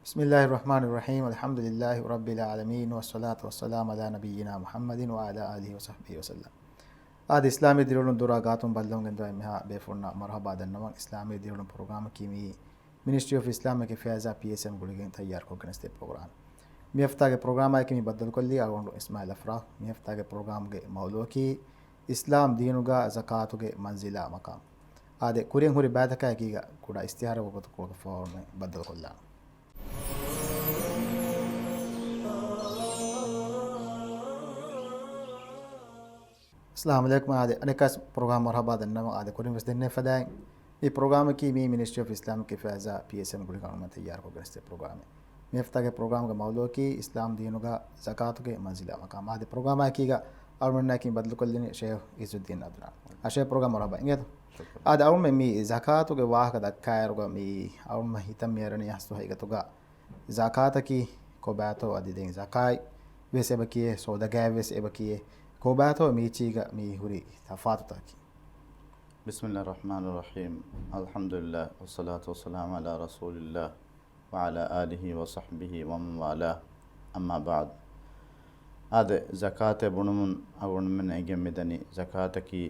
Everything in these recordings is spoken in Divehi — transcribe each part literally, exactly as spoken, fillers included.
بسم الله الرحمن الرحيم. الحمد لله رب العالمين، والصلاة والسلام على نبينا محمد وعلى آله وصحبه وسلم. އާދެ، އިސްލާމީ ދިރިއުޅުން ދުރާ ގާތުން ބައްލަވަން ގެންދަވާ އެންމެހާ ބޭފުޅުންނަށް މަރުޙަބާ ދަންނަވަން. އިސްލާމީ ދިރިއުޅުން ޕްރޮގްރާމަކީ މިއީ މިނިސްޓްރީ އޮފް އިސްލާމިކް އެފެއާޒާ، ޕީއެސްއެމް، ގުޅިގެން ތައްޔާރުކޮށްގެނެސްދޭ ޕްރޮގްރާމެއް. މި ހަފްތާގެ ޕްރޮގްރާމާއެކީ މި ބައްދަލުކޮށްލީ އަޅުގަނޑު އިސްމާއިލް އަފްރާހް. މި ހަފްތާގެ ޕްރޮގްރާމްގެ މައުޟޫޢަކީ އިސްލާމް ދީނުގަ ޒަކާތުގެ މަންޒިލާ މަޤާމް. އާދެ، ކުރިން ހުރި ބައިތަކާއެކީގަ ކުޑަ އިސްތިހާރައެއް ވަގުތު ކުޅަކޮށްފަވާ އަޅުގަނޑުމެން ބައްދަލުކޮށްލާނަން. އައްސަލާމު ޢަލައިކުމް. އާދެ، އަނެއްކާވެސް ޕްރޮގްރާމް މަރުޙަބާ ދަންނަވަން. އާދެ، ކުރިން ވެސް ދެންނެވި ފަދައިން، މި ޕްރޮގްރާމަކީ މި މިނިސްޓްރީ އޮފް އިސްލާމިކް އެފެއާޒާ، ޕީއެސްއެމް، ގުޅިގެން އަޅުގަނޑުމެން ތައްޔާރުކޮށްގެނެސްދޭ ޕްރޮގްރާމެއް. މި ހަފްތާގެ ޕްރޮގްރާމްގެ މައުޟޫޢަކީ އިސްލާމް ދީނުގަ ޒަކާތުގެ މަންޒިލާ މަޤާމް. އާދެ، ޕްރޮގްރާމާއެކީގަ އަޅުގަނޑާއެކީ ބައްދަލުކޮށްލަނީ ޝޭޚް ޢިއްޒުއްދީން ޢަދްނާން. އާ، ޝޭޚް، ޕްރޮގްރާމް މަރުޙަބާ. އިނގޭތޯ؟ ޝުކުރު. އާދެ، އަޅުގަނޑުމެން މި ޒަކާތުގެ ވާހަކަ ދައްކާއިރުގަ މި އަޅުގަނޑުމެން ހިތަށް މިއަރަނީ އަސްލު ހަގީގަތުގަ ޒަކާތަކީ ކޮބާތޯ؟ އަދި ދެން ޒަކާތް ވެސް އެބަ ކިޔޭ، ސަދަގާތް ވެސް އެބަ ކިޔޭ. ކޮބާތޯ މީޗީގަ މި ހުރި ތަފާތުތަކީ؟ بسم الله الرحمن الرحيم. الحمد لله، والصلاة والسلام على رسول الله، وعلى آله وصحبه ومن والاه. أما بعد. އާދެ، ޒަކާތެއް ބުނުމުން އަޅުގަނޑުމެންނަށް އެނގެން މިދަނީ، ޒަކާތަކީ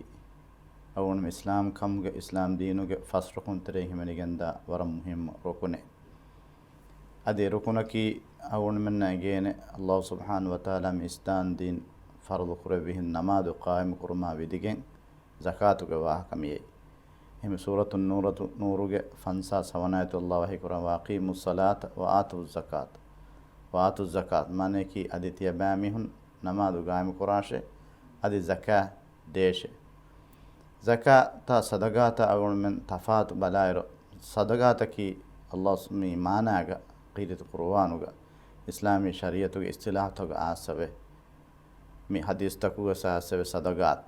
އަޅުގަނޑުމެން އިސްލާމް ކަމުގެ، އިސްލާމް ދީނުގެ ފަސް ރުކުންތެރެއިން ހިމެނިގެންދާ ވަރަށް މުހިއްމު ރުކުނެއް. އަދި ރުކުނަކީ އަޅުގަނޑުމެންނަށް އެނގޭނެ، ﷲ ސުބްޙާނަހޫ ވަތަޢާލާ މި އިސްލާމް ދީން ފަރުޟު ކުރެއްވިހެން ނަމާދު ޤާއިމު ކުރުމާ ވިދިގެން، ޒަކާތުގެ ވާހަކަ މިއީ. އެހެން ސޫރަތު ނޫރަތު، ނޫރުގެ ފަންސާސް ހަވަނަ އާޔަތު ﷲ ވަޙީ ކުރަން، وأقيموا الصلاة وآتوا الزكاة، وآتوا الزكاة، މާނައަކީ އަދި ތިޔަބައިމީހުން ނަމާދު ޤާއިމު ކުރާށޭ، އަދި ޒަކާތް ދޭށޭ. ޒަކާތާ ސަދަގާތާ އަޅުގަނޑުމެން ތަފާތު ބަލާއިރު، ސަދަގާތަކީ ﷲ މި މާނާގަ ކީރިތި ޤުރުއާނުގަ، އިސްލާމީ ޝަރީޢަތުގެ އިޞްޠިލާޙްތަކުގަ އާސްވޭ. މި ޙަދީޘްތަކުގަ އާސްވޭ ސަދަގާތް.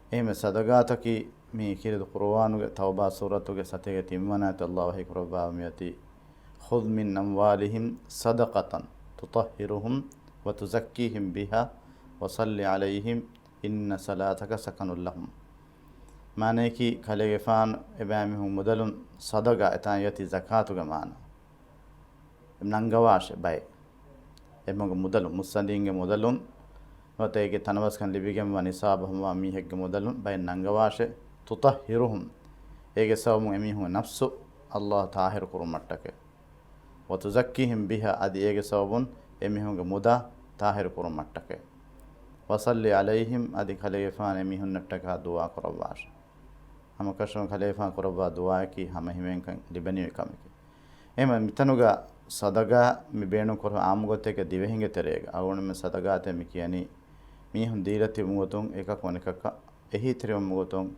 އެހެންވެ، ސަދަގާތަކީ މި ކީރިތި ޤުރުއާނުގެ ތައުބާ ސޫރަތުގެ ސަތޭކަ ތިންވަނަ އާޔަތު ﷲ ވަޙީ ކުރައްވާ މިއޮތީ، خذ من أموالهم صدقة تطهرهم وتزكيهم بها وصل عليهم إن صلاتك سكن لهم. މާނައަކީ، ކަލޭގެފާނު އެބައިމީހުން މުދަލުން ސަދަގާ، އެތާން އޮތީ ޒަކާތުގެ މާނަ. ނަންގަވާށޭ ބައެއް. އެމީހުންގެ މުދަލުން، މުއްސަނދީންގެ މުދަލުން، ނުވަތަ އޭގެ ތަނަވަސްކަން ލިބިގެންވާ ނިޞާބު ހަމަވާ މީހެއްގެ މުދަލުން ބައެއް ނަންގަވާށޭ. تطهرهم، އޭގެ ސަބަބުން އެމީހުންގެ ނަފްސު ﷲ ޠާހިރު ކުރުމަށްޓަކައި. وتزكيهم بها، އަދި އޭގެ ސަބަބުން އެމީހުންގެ މުދާ ޠާހިރު ކުރުމަށްޓަކައި. وصل عليهم، އަދި ކަލޭގެފާނު އެމީހުންނަށްޓަކާ ދުޢާ ކުރައްވާށޭ. ހަމަކަށަވަރުން ކަލޭގެފާނު ކުރައްވާ ދުޢާއަކީ ހަމަ ހިމޭންކަން ލިބެނިވި ކަމެކޭ. އެހެންވެ، މިތަނުގަ ސަދަގާ މި ބޭނުން ކުރު ޢާއްމު ގޮތެއްގަ ދިވެހިންގެ ތެރޭގަ އަޅުގަނޑުމެން ސަދަގާތޭ މި ކިޔަނީ، މީހުން ދީލަތި މުގޮތުން އެކަކު އަނެކަކަށް އެހީތެރިވުމުގޮތުން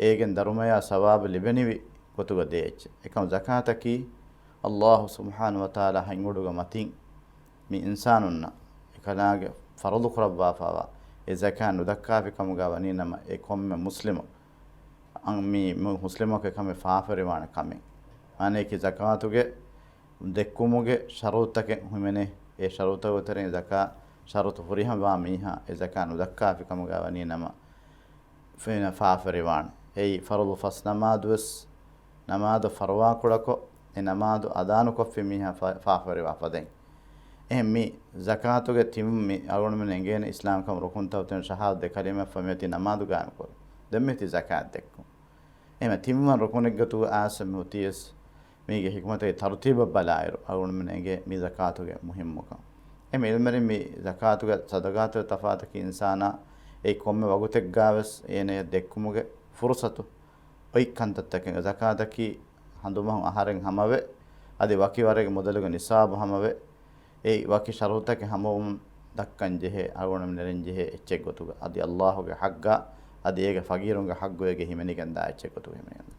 އޭގެން ދަރުމަޔާ ސަވާބު ލިބެނިވި ގޮތުގަ ދޭ އެއްޗެއް. އެކަމަ ޒަކާތަކީ ﷲ ސުބްޙާނަހޫ ވަތަޢާލާ ހަތް އުޑުގެ މަތިން މި އިންސާނުންނަށް އެކަލާނގެ ފަރުޟު ކުރައްވާފައިވާ އެ ޒަކާތް ނުދައްކާފި ކަމުގަ ވަނީ ނަމަ، އެ ކޮންމެ މުސްލިމަކު، އަން މި މު-، މުސްލިމަކު އެކަމެއް ފާފަވެރިވާނެ ކަމެއް. މާނައަކީ ޒަކާތުގެ ދެއްކުމުގެ ޝަރުޠުތަކެއް ހިމެނޭ. އެ ޝަރުޠުތަކުގެ ތެރެއިން ޒަކާ ޝަރުޠު ފުރިހަމަވާ މީހާ އެ ޒަކާ ނުދައްކާފި ކަމުގަ ވަނީ ނަމަ، ފެނަ ފާފަވެރިވާނެ. އެއީ ފަރުޟު ފަސް ނަމާދުވެސް، ނަމާދު ފަރުވާކުޅަކޮށް، އެ ނަމާދު އަދާނުކޮށްފި މީހާ ފާ-، ފާފަވެރިވާ ފަދައިން. އެހެން މި ޒަކާތުގެ ތިމުން މި އަޅުގަނޑުމެން އެނގޭނެ އިސްލާމްކަމު ރުކުންތައް ތެން ޝަހާދަތު ދެ ކަލިމަ ފަ މިއޮތީ ނަމާދު ގާއިމްކުރުން. ދެން މިއޮތީ ޒަކާތް ދެއްކުން. އެހެން ތިންވަން ރުކުނެއްގަތު އާސް މި އޮތީވެސް މީގެ ޙިކުމަތުގެ ތަރުތީބަށް ބަލާއިރު، އަޅުގަނޑުމެން އެނގޭ މި ޒަކާތުގެ މުހިއްމުކަން. އެހެން އިލްމެރިން މި ޒަކާތުގެ ސަދަގާތުގެ ތަފާތަކީ އިންސާނާ އެއީ ކޮންމެ ވަގުތެއްގާވެސް އޭނަޔަށް ދެއްކުމުގެ ފުރުޞަތު އޮތް ކަންތައްތަކެއް. ޒަކާތަކީ ހަނދުމަހު އަހަރެން ހަމަވެ، އަދި ވަކި ވަރެއްގެ މުދަލުގެ ނިޞާބު ހަމަވެ، އެއީ ވަކި ޝަރުޠުތަކެއް ހަމަވުމުން ދައްކަން ޖެހޭ، އަޅުގަނޑުމެން ނެރެން ޖެހޭ އެއްޗެއް ގޮތުގަ، އަދި ﷲ ގެ ޙައްޤާ، އަދި އޭގެ ފަގީރުންގެ ޙައްޤު އޭގެ ހިމެނިގެންދާ އެއްޗެއް ގޮތުގަ ހިމެނިގެންދާ.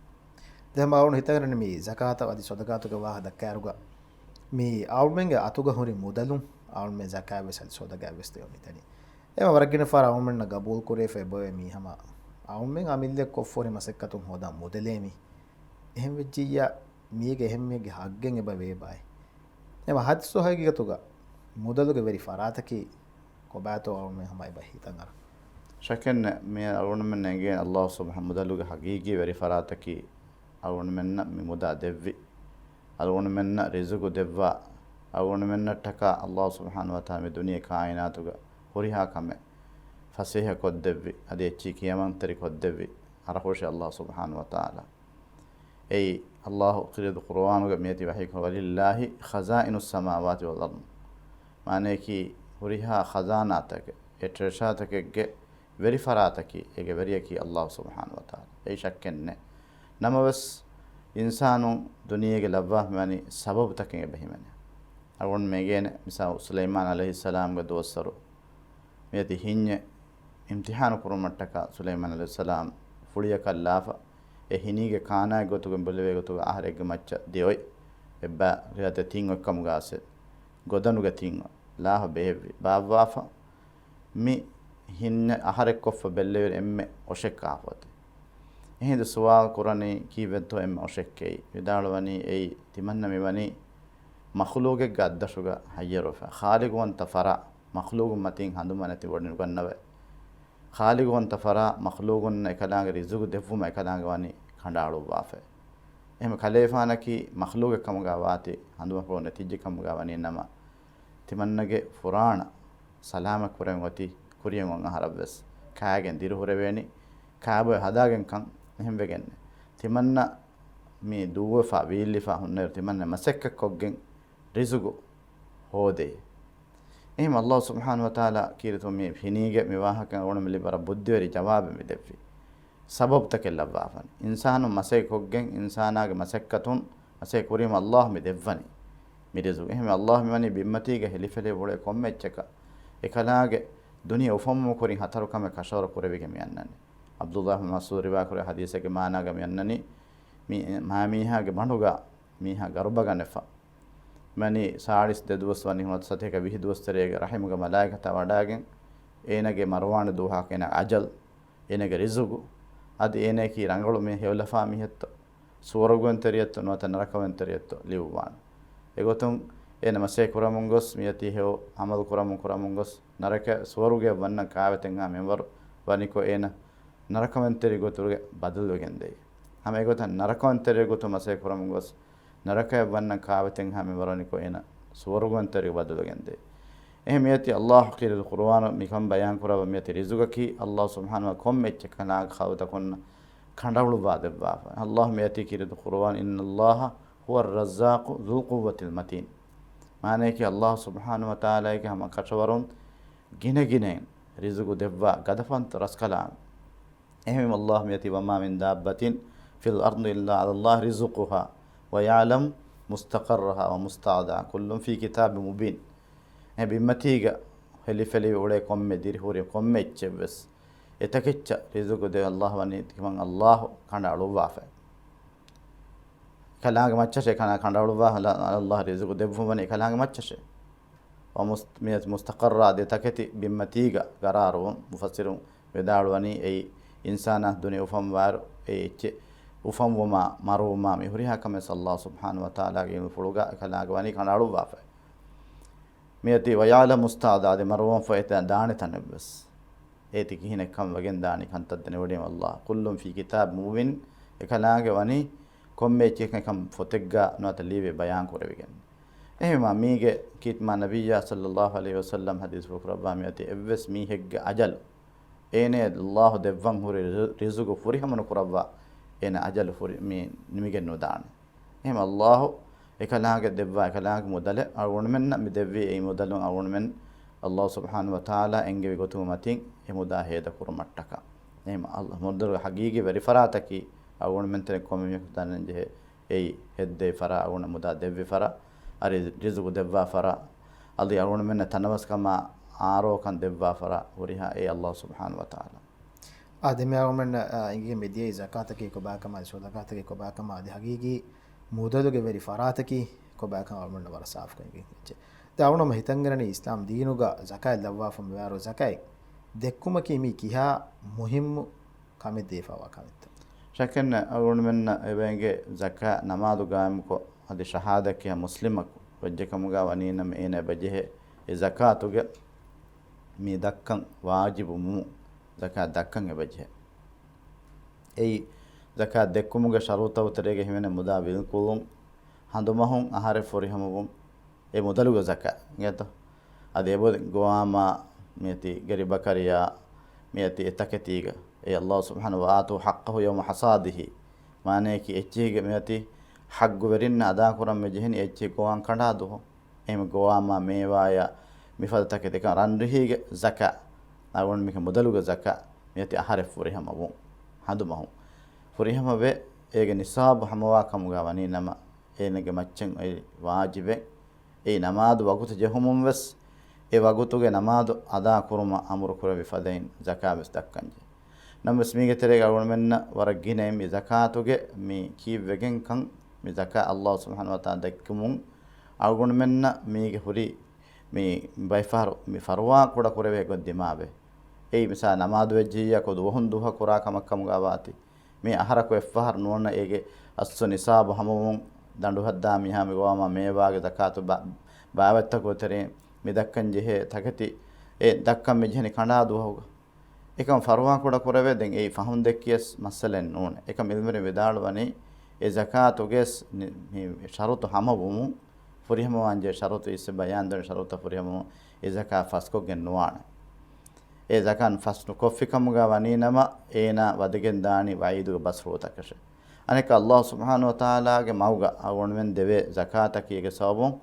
ދެން އަޅުގަނޑު ހިތަށް އަރަނީ މި ޒަކާތަށް އަދި ޞަދަޤާތުގެ ވާހަކަ ދައްކާއިރުގަ، މި އަޅުމެންގެ އަތުގަ ހުރި މުދަލުން އަޅުމެން ޒަކާތް ވެސް އަދި ޞަދަޤާތް ވެސް ދެއްވަން ހިތަނީ. އެމަ ވަރަށް ގިނަ ފަހަރަށް އަޅުމެންނަށް ގަބޫލު ކުރެވިފައި އެބައޮތް މީ ހަމަ އަޅުމެން އަމިއްލައަށް ކޮށްފަ ހުރި މަސައްކަތުން ހޯދާ މުދަލޭ މީ. އެހެން ވެއްޖިއްޔާ، މީގެ އެހެން މީހެއްގެ ހައްގެއް އެބަ ވޭ ބާއި. އެމަ ހަދިސް ހަގީގަތުގަ މުދަލުގެ ވެރި ފަރާތަކީ ކޮބާތޯ އަޅުމެން ހަމަ އެބަ ހިތަށް އަރަން. ޝައްކެއް ނެތް، މި އަޅުގަނޑުމެން އެނގޭ ﷲ ސުބްޙާނަ މުދަލުގެ ހަގީގީ ވެރި ފަރާތަކީ އަޅުގަނޑުމެންނަށް މި މުދާ ދެއްވި އަޅުގަނޑުމެންނަށް ރިޒުގު ދެއްވާ، އަޅުގަނޑުމެންނަށްޓަކާ އައްލާހު ސުބްޙާނަހު ވަތަޢާލާ މި ދުނިޔެ ކާއިނާތުގަ ހުރިހާ ކަމެއް ފަސޭހަ ކޮށްދެއްވި، އަދި އެއްޗިހި ކިޔަމަންތެރި ކޮށްދެއްވި އަރަހުށި އައްލާހު ސުބްޙާނަހު ވަތަޢާލާ. އެއީ، އައްލާހު ކީރިތި ޤުރުއާނުގަ މިއޮތީ ވަޙީކޮށް، "ولله خزائن السماوات والأرض." މާނަޔަކީ، ހުރިހާ ޚަޒާނާތަކެއް، އެ ޓްރެޝާތަކެއްގެ ވެރިފަރާތަކީ، އޭގެ ވެރިޔަކީ އައްލާހު ސުބްޙާނަހު ވަތަޢާލާ. އެއީ ޝައްކެއް ނެތް. ނަމަވެސް، އިންސާނުން ދުނިޔޭގަ ލައްވާފަ މިވަނީ ސަބަބުތަކެއް އެބަ ހިމެނޭ. އަޅުގަނޑު މި އެނގޭނެ، މިސާލު، ސުލައިމާން ޢަލައިހިއްސަލާމްގެ ދުވަސްވަރު މިއޮތީ ހިންޏެއް އިމްތިޙާނު ކުރުމަށްޓަކާ ސުލައިމާން ޢަލައިހިއްސަލާމް ފުޅިއަކަށް ލާފަ، އެ ހިނީގެ ކާނާއެއް ގޮތުގަ ބުނެވޭ ގޮތުގަ އަހަރެއްގެ މައްޗަށް ދިއޮތް، އެއްބައި ރިހަތެ ތިން އޮތްކަމުގަ އައިސް، ގޮދަނުގެ ތިން އޮތް ލާފަ ބެހެއްވި. ބާއްވާފަ، މި ހިންޏަށް އަހަރެއްކޮށްފަ ބެއްލެވިރު އެންމެ އޮށެއް ކާފަ އޮތީ. އެހިނދު ސުވާލު ކުރަނީ ކީއްވެތޯ އެންމެ އޮށެއްކެއީ؟ ވިދާޅުވަނީ އެއީ ތިމަންނަ މިވަނީ މަޚްލޫގެއްގެ އަށްދަށުގަ ހައްޔަރުވެފަ. ޚާލިގުވަންތަ ފަރާ މަޚްލޫގުން މަތީން ހަނދުމަ ނެތި ވޮޑި ނުގަންނަވައި. ޚާލިގުވަންތަ ފަރާ މަޚްލޫގުންނަށް އެކަލާނގެ ރިޒުގު ދެއްވުމަށް އެކަލާނގެ ވަނީ ކަނޑައަޅުއްވާފަ. އެހެން ކަލޭފާނަކީ މަޚްލޫގެއް ކަމުގަ ވާތީ ހަނދުމަފުޅު ނެތިއްޖެ ކަމުގަ ވަނީ ނަމަ، ތިމަންނަގެ ފުރާނަ ސަލާމަތް ކުރެވެން އޮތީ ކުރިޔަށް އޮން އަހަރަށްވެސް. ކާގެން ދިރިހުރެވޭނީ، ކާބޮއެ ހަދާގެން ކަން އެހެންވެގެންނެއް. ތިމަންނަ މި ދުއްވެފަ، ވީއްލިފަ ހުންނައިރު ތިމަންނަ މަސައްކަތްކޮށްގެން ރިޒުގު ހޯދޭ. އެހެން އައްލާހު ސުބްޙާނަހު ވަތަޢާލާ ކީރިތި މި ހިނީގެ މި ވާހަކަ އަޅުގަނޑުމެން ލިބި ވަރަށް ބުއްދިވެރި ޖަވާބެއް މި ދެއްވީ. ސަބަބުތަކެއް ލައްވާފަން. އިންސާނުން މަސައްކަތްކޮށްގެން އިންސާނާގެ މަސައްކަތުން މަސައްކަތް ކުރީމަ އައްލާހު މި ދެއްވަނީ މި ރިޒުގު. އެހެން އައްލާހު މިވަނީ ބިންމަތީގަ ހެލިފެލި އުޅޭ ކޮންމެ އެއްޗަކަށް އެކަލާނގެ ދުނިޔެ އުފަންވުމުގެ ކުރިން ހަތަރު ކަމެއް ކަށަވަރު ކުރެވިގެން މި އަންނަނީ. ޢަބްދުﷲ ބިން މަސްޢޫދު ރިވާކުރެއްވި ޙަދީޘެއްގެ މާނާގަ މި އަންނަނީ، މި މާ މީހާގެ ބަނޑުގަ މީހާ ގަރުބަގަނެފަ، މަނި ސާޅީސް ދެ ދުވަސް ވަނީ ހުން ސަތޭކަ ވިހި ދުވަސް ތެރޭގަ ރަޙިމުގަ މަލާއިކަތާ ވަޑާގެން، އޭނަގެ މަރުވާނެ ދުވަހަކު އޭނަ އަޖަލް، އޭނަގެ ރިޒުގު، އަދި އޭނައަކީ ރަނގަޅު މި ހެޔޮލަފާ މީހެއްތޯ، ސުވަރުގެވަންތެރިއެއްތޯ ނުވަތަ ނަރަކަވަންތެރިއެއްތޯ ލިޔުއްވާނެ. އެގޮތުން އޭނަ މަސައްކަތް ކުރަމުން ގޮސް މިއޮތީ ހެޔޮ ޢަމަލު ކުރަމުން ކުރަމުން ގޮސް ނަރަކަ ސުވަރުގެއަށް ވަންނަން ކާވެތެންހާ މިންވަރު ވަނިކޮށް އޭނަ ނަރަކަވަންތެރި ގޮތުގެ ބަދަލުވެގެން ދޭ. ހަމަ އެގޮތަށް ނަރަކަވަންތެރި ގޮތުން މަސައްކަތް ކުރަމުން ގޮސް ނަރަކަޔަށް ވަންނަން ކާވެތެންހާ މިންވަރު ވަނިކޮށް އޭނަ ސުވަރުގެވަންތެރި ބަދަލުވެގެން ދޭ. އެހެން މިއޮތީ އައްލާހު ކީރިތި ޤުރުއާނު މިކަން ބަޔާން ކުރައްވާ މިއޮތީ ރިޒުގަކީ އައްލާހު ސުބްޙާނަހު ކޮންމެ އެއްޗެއް ކަލާނގެ ޚަލްޤަކުންނަށް ކަނޑައުޅުއްވާ ދެއްވާފަ. އައްލާހު މިއޮތީ ކީރިތި ޤުރުއާން، "إِنَّ اللَّهَ هُوَ الرَّزَّاقُ ذُو الْقُوَّةِ الْمَتِينُ." މާނަޔަކީ އައްލާހު ސުބްޙާނަހު ވަތަޢާލާގެ ހަމަ ކަށަވަރުން ގިނަގިނައިން ރިޒުގު ދެއްވާ ގަދަފަންތަ ރަސްކަލާނގެ. އެހެންވީމަ އައްލާހު މިއޮތީ، "وَمَا مِن دَابَّةٍ فِي الْأَرْضِ إِلَّا عَلَى اللَّهِ رِزْقُهَا وَيَعْلَمُ مُسْتَقَرَّهَا وَمُسْتَوْدَعَهَا كُلٌّ فِي كِتَابٍ مُبِينٍ." އެ ބިންމަތީގަ ހެލިފެލި އުޅޭ ކޮންމެ ދިރިހުރި ކޮންމެ އެއްޗެއްވެސް އެތަކެއްޗަށް ރިޒުގު ދޭ އައްލާހު ވަނީ ތިމަން އައްލާހު ކަނޑައަޅުއްވާފަ. އެކަލާނގެ މައްޗަށޭ ކަނޑައަޅުއްވާ، އައްލާހު ރިޒުގު ދެއްވުން ވަނީ އެކަލާނގެ މައްޗަށޭ. ވަމުސް-، މި މުސްތަޤައްރާ ދޭ ތަކެތި ބިންމަތީގަ ގަރާރުވުން. މުފައްސިރުން ވިދާޅުވަނީ އެއީ އިންސާނާ ދުނިޔެ އުފަންވާއިރު އެ އެއްޗެއް އުފަންވުމާ، މަރުވުމާ، މި ހުރިހާ ކަމެއް އައްލާހު ސުބްޙާނަހު ވަތަޢާލާގެ އިލްމުފުޅުގަ އެކަލާނގެ ވަނީ ކަނޑައަޅުއްވާފަ. މިއޮތީ، "وَيَعْلَمُ مُسْتَوْدَعَهَا" އަދި މަރުވަންފަ އެތާ ދާނެ ތަނެއްވެސް. އޭތި ކިހިނެއްކަން ވެގެން ދާނީ ކަންތައް ދެނެވޮޑިން އައްލާހު. "كُلٌّ فِي كِتَابٍ مُبِينٍ" އެކަލާނގެ ވަނީ ކޮންމެ އެއްޗެއް އެކަން ފޮތެއްގަ ނުވަތަ ލިޔެވި ބަޔާން ކުރެވިގެން. އެހެންވީމަ މީގެ ކީރިތި މާ ނަބިއްޔާ ޞައްލައްލާހު ޢަލައިހި ވަސައްލަމް ޙަދީޘްފުޅު ކުރައްވާ މިއޮތީ އެއްވެސް މީހެއްގެ އަޖަލު އޭނަޔަށް އައްލާހު ދެއްވަން ހުރި ރި-، ރިޒުގު ފުރިހަމަ ނުކުރައްވާ އޭނަ އަޖަލު ފުރި މި ނިމިގެން ނުދާނެ. އެހެން އައްލާހު އެކަލާނގެ ދެއްވާ އެކަލާނގެ މުދަލެއް އަޅުގަނޑުމެންނަށް މި ދެއްވީ އެއީ މުދަލުން އަޅުގަނޑުމެން އައްލާހު ސުބްޙާނަހު ވަތަޢާލާ އެންގެވި ގޮތުގެ މަތިން އެ މުދާ ހޭދަ ކުރުމަށްޓަކާ. އެހެން އައްލާ-، މުދަލުގެ ޙަޤީޤީ ވެރިފަރާތަކީ އަޅުގަނޑުމެން ތެރެ ކޮންމެ މީހަކު ދަންނަން ޖެހޭ އެއީ ހެއްދެވި ފަރާ، އަޅުގަނޑަށް މުދާ ދެއްވި ފަރާ، އަދި ރިޒުގު ދެއްވާ ފަރާ، އަދި އަޅުގަނޑުމެންނަށް ތަނަވަސްކަމާ އާރޯކަން ދެއްވާ ފަރާ ހުރިހާ އެއީ އައްލާހު ސުބްޙާނަހު ވަތަޢާލާ. އާ، ދެން މި އަޅުގަނޑުމެންނަށް، އާ، އެނގިގެން މިދިޔައީ ޒަކާތަކީ ކޮބާކަމާ، ޞަދަޤާތަކީ ކޮބާކަމާ، އަދި ޙަޤީޤީ މުދަލުގެ ވެރި ފަރާތަކީ ކޮބާކަން އަޅުގަނޑުމެންނަށް ވަރަށް ސާފުކޮށް އެނގިގެން އެއްޗެއް. ދެން އަޅުގަނޑު ހިތަށްއަރަނީ އިސްލާމް ދީނުގަ ޒަކާތް ލައްވާފަ މިވާއިރު ޒަކާތް ދެއްކުމަކީ މީ ކިހާ މުހިއްމު ކަމެއް ދީފައިވާ ކަމެއްތޯ؟ ޝައްކެއްނެތް އަޅުގަނޑުމެންނަށް އެބައެނގޭ ޒަކާތް ނަމާދު ގާއިމުކޮށް އަދި ޝަހާދަތް ކިޔާ މުސްލިމަކު ވެއްޖެކަމުގަ ވަނީނަމަ އޭނަ އެބަޖެހޭ އެ ޒަކާތުގެ މި ދައްކަން ވާޖިބު މު ޒަކާތް ދައްކަން އެބަޖެހޭ. އެއީ، ޒަކާތް ދެއްކުމުގެ ޝަރުތައް ތެރޭގަ ހިމެނޭ މުދާ ވިލްކުޅުން، ހަނދުމަހުން އަހަރެއް ފުރިހަމަވުން އެ މުދަލުގެ ޒަކާތް ގެތޯ. އަދި އެބައޮތް ގޮވާމާ މިއޮތީ ގަރިބަކަރިޔާ މިއޮތީ އެ ތަކެތީގަ އެ ﷲ ސުބްޙާނަހޫ ވަތަޢާލާ، وآتوا حقه يوم حصاده، މާނަޔަކީ އެއްޗިހިގެ މިއޮތީ ޙައްޤުވެރިންނަށް އަދާކުރަން ވެޖެހެނީ އެއްޗިހި ގޮވާން ކަނޑާ ދުވަހު. އެހެން ގޮވާމާ މޭވާޔާ މިފަދަ ތަކެތި އެކަން ރަންރިހީގެ ޒަކާތް، އަޅުގަނޑުމެން މި މުދަލުގެ ޒަކާތް މިއޮތީ އަހަރެއް ފުރިހަމަވުން ހަނދުމަހުން. ފުރިހަމަވެ އޭގެ ނިޞާބު ހަމަވާ ކަމުގަ ވަނީ ނަމަ، އޭނަގެ މައްޗަށް އޮތް ވާޖިބެއް އެއީ ނަމާދު ވަގުތު ޖެހުމުން ވެސް، އެ ވަގުތުގެ ނަމާދު އަދާ ކުރުމަށް އަމުރު ކުރެވި ފަދައިން ޒަކާތް ވެސް ދައްކަންޖެހޭ. ނަމަވެސް މީގެ ތެރޭގަ އަޅުގަނޑުމެންނަށް ވަރަށް ގިނައިން މި ޒަކާތުގެ މި ކީއްވެގެން ކަން، މި ޒަކާތް ﷲ ސުބްޙާނަހޫ ވަތަޢާލާ ދެއްކުމުން އަޅުގަނޑުމެންނަށް މީގެ ހުރި މި ބައިފަހަރު މި ފަރުވާ ކުޑަ ކުރެވޭ ގޮތް ދިމާވޭ. އެއީ މިސާލަށް ނަމާދު ވެއްޖިއްޔާ ކޮ ދުވަހުން ދުވަހަށް ކުރާ ކަމެއް ކަމުގަ ވާތީ. މި އަހަރަކު އެއްފަހަރު ނުވަންނަ އޭގެ އަސްލު ނިޞާބު ހަމަވުން ދަނޑު ހައްދާ މީހާ މި ގޮވާމާ މޭވާގެ ޒަކާތު ބާ-، ބާވަތްތަކުގެ ތެރެއިން މި ދައްކަން ޖެހޭ ތަކެތި އެ ދައްކަން މި ޖެހެނީ ކަނޑާ ދުވަހުގަ. އެކަން ފަރުވާ ކުޑަ ކުރެވޭ. ދެން އެއީ ފަހުން ދެއްކިޔަސް މައްސަލައެއް ނޫން. އެކަމް އިލްމުވެރިން ވިދާޅުވަނީ އެ ޒަކާތުގެސް ނި-، މި ޝަރުތު ހަމަވުމުން ފުރިހަމަވާންޖެހޭ ޝަރުތު އިސް ބަޔާންދެން ޝަރުތަށް ފުރިހަމަވުން އެ ޒަކާތް ފަސްކޮށްގެން ނުވާނެ. އެ ޒަކާތް ފަސް ނުކޮށްފި ކަމުގަ ވަނީ ނަމަ، އޭނާ ވަދެގެން ދާނީ ވަޢީދުގެ ބަސްފުޅުތަކަށެ. އަނެއްކާ ﷲ ސުބްޙާނަހޫ ވަތަޢާލާގެ މަގުގަ އަޅުގަނޑުމެން ދެވޭ ޒަކާތަކީ އޭގެ ސަބަބުން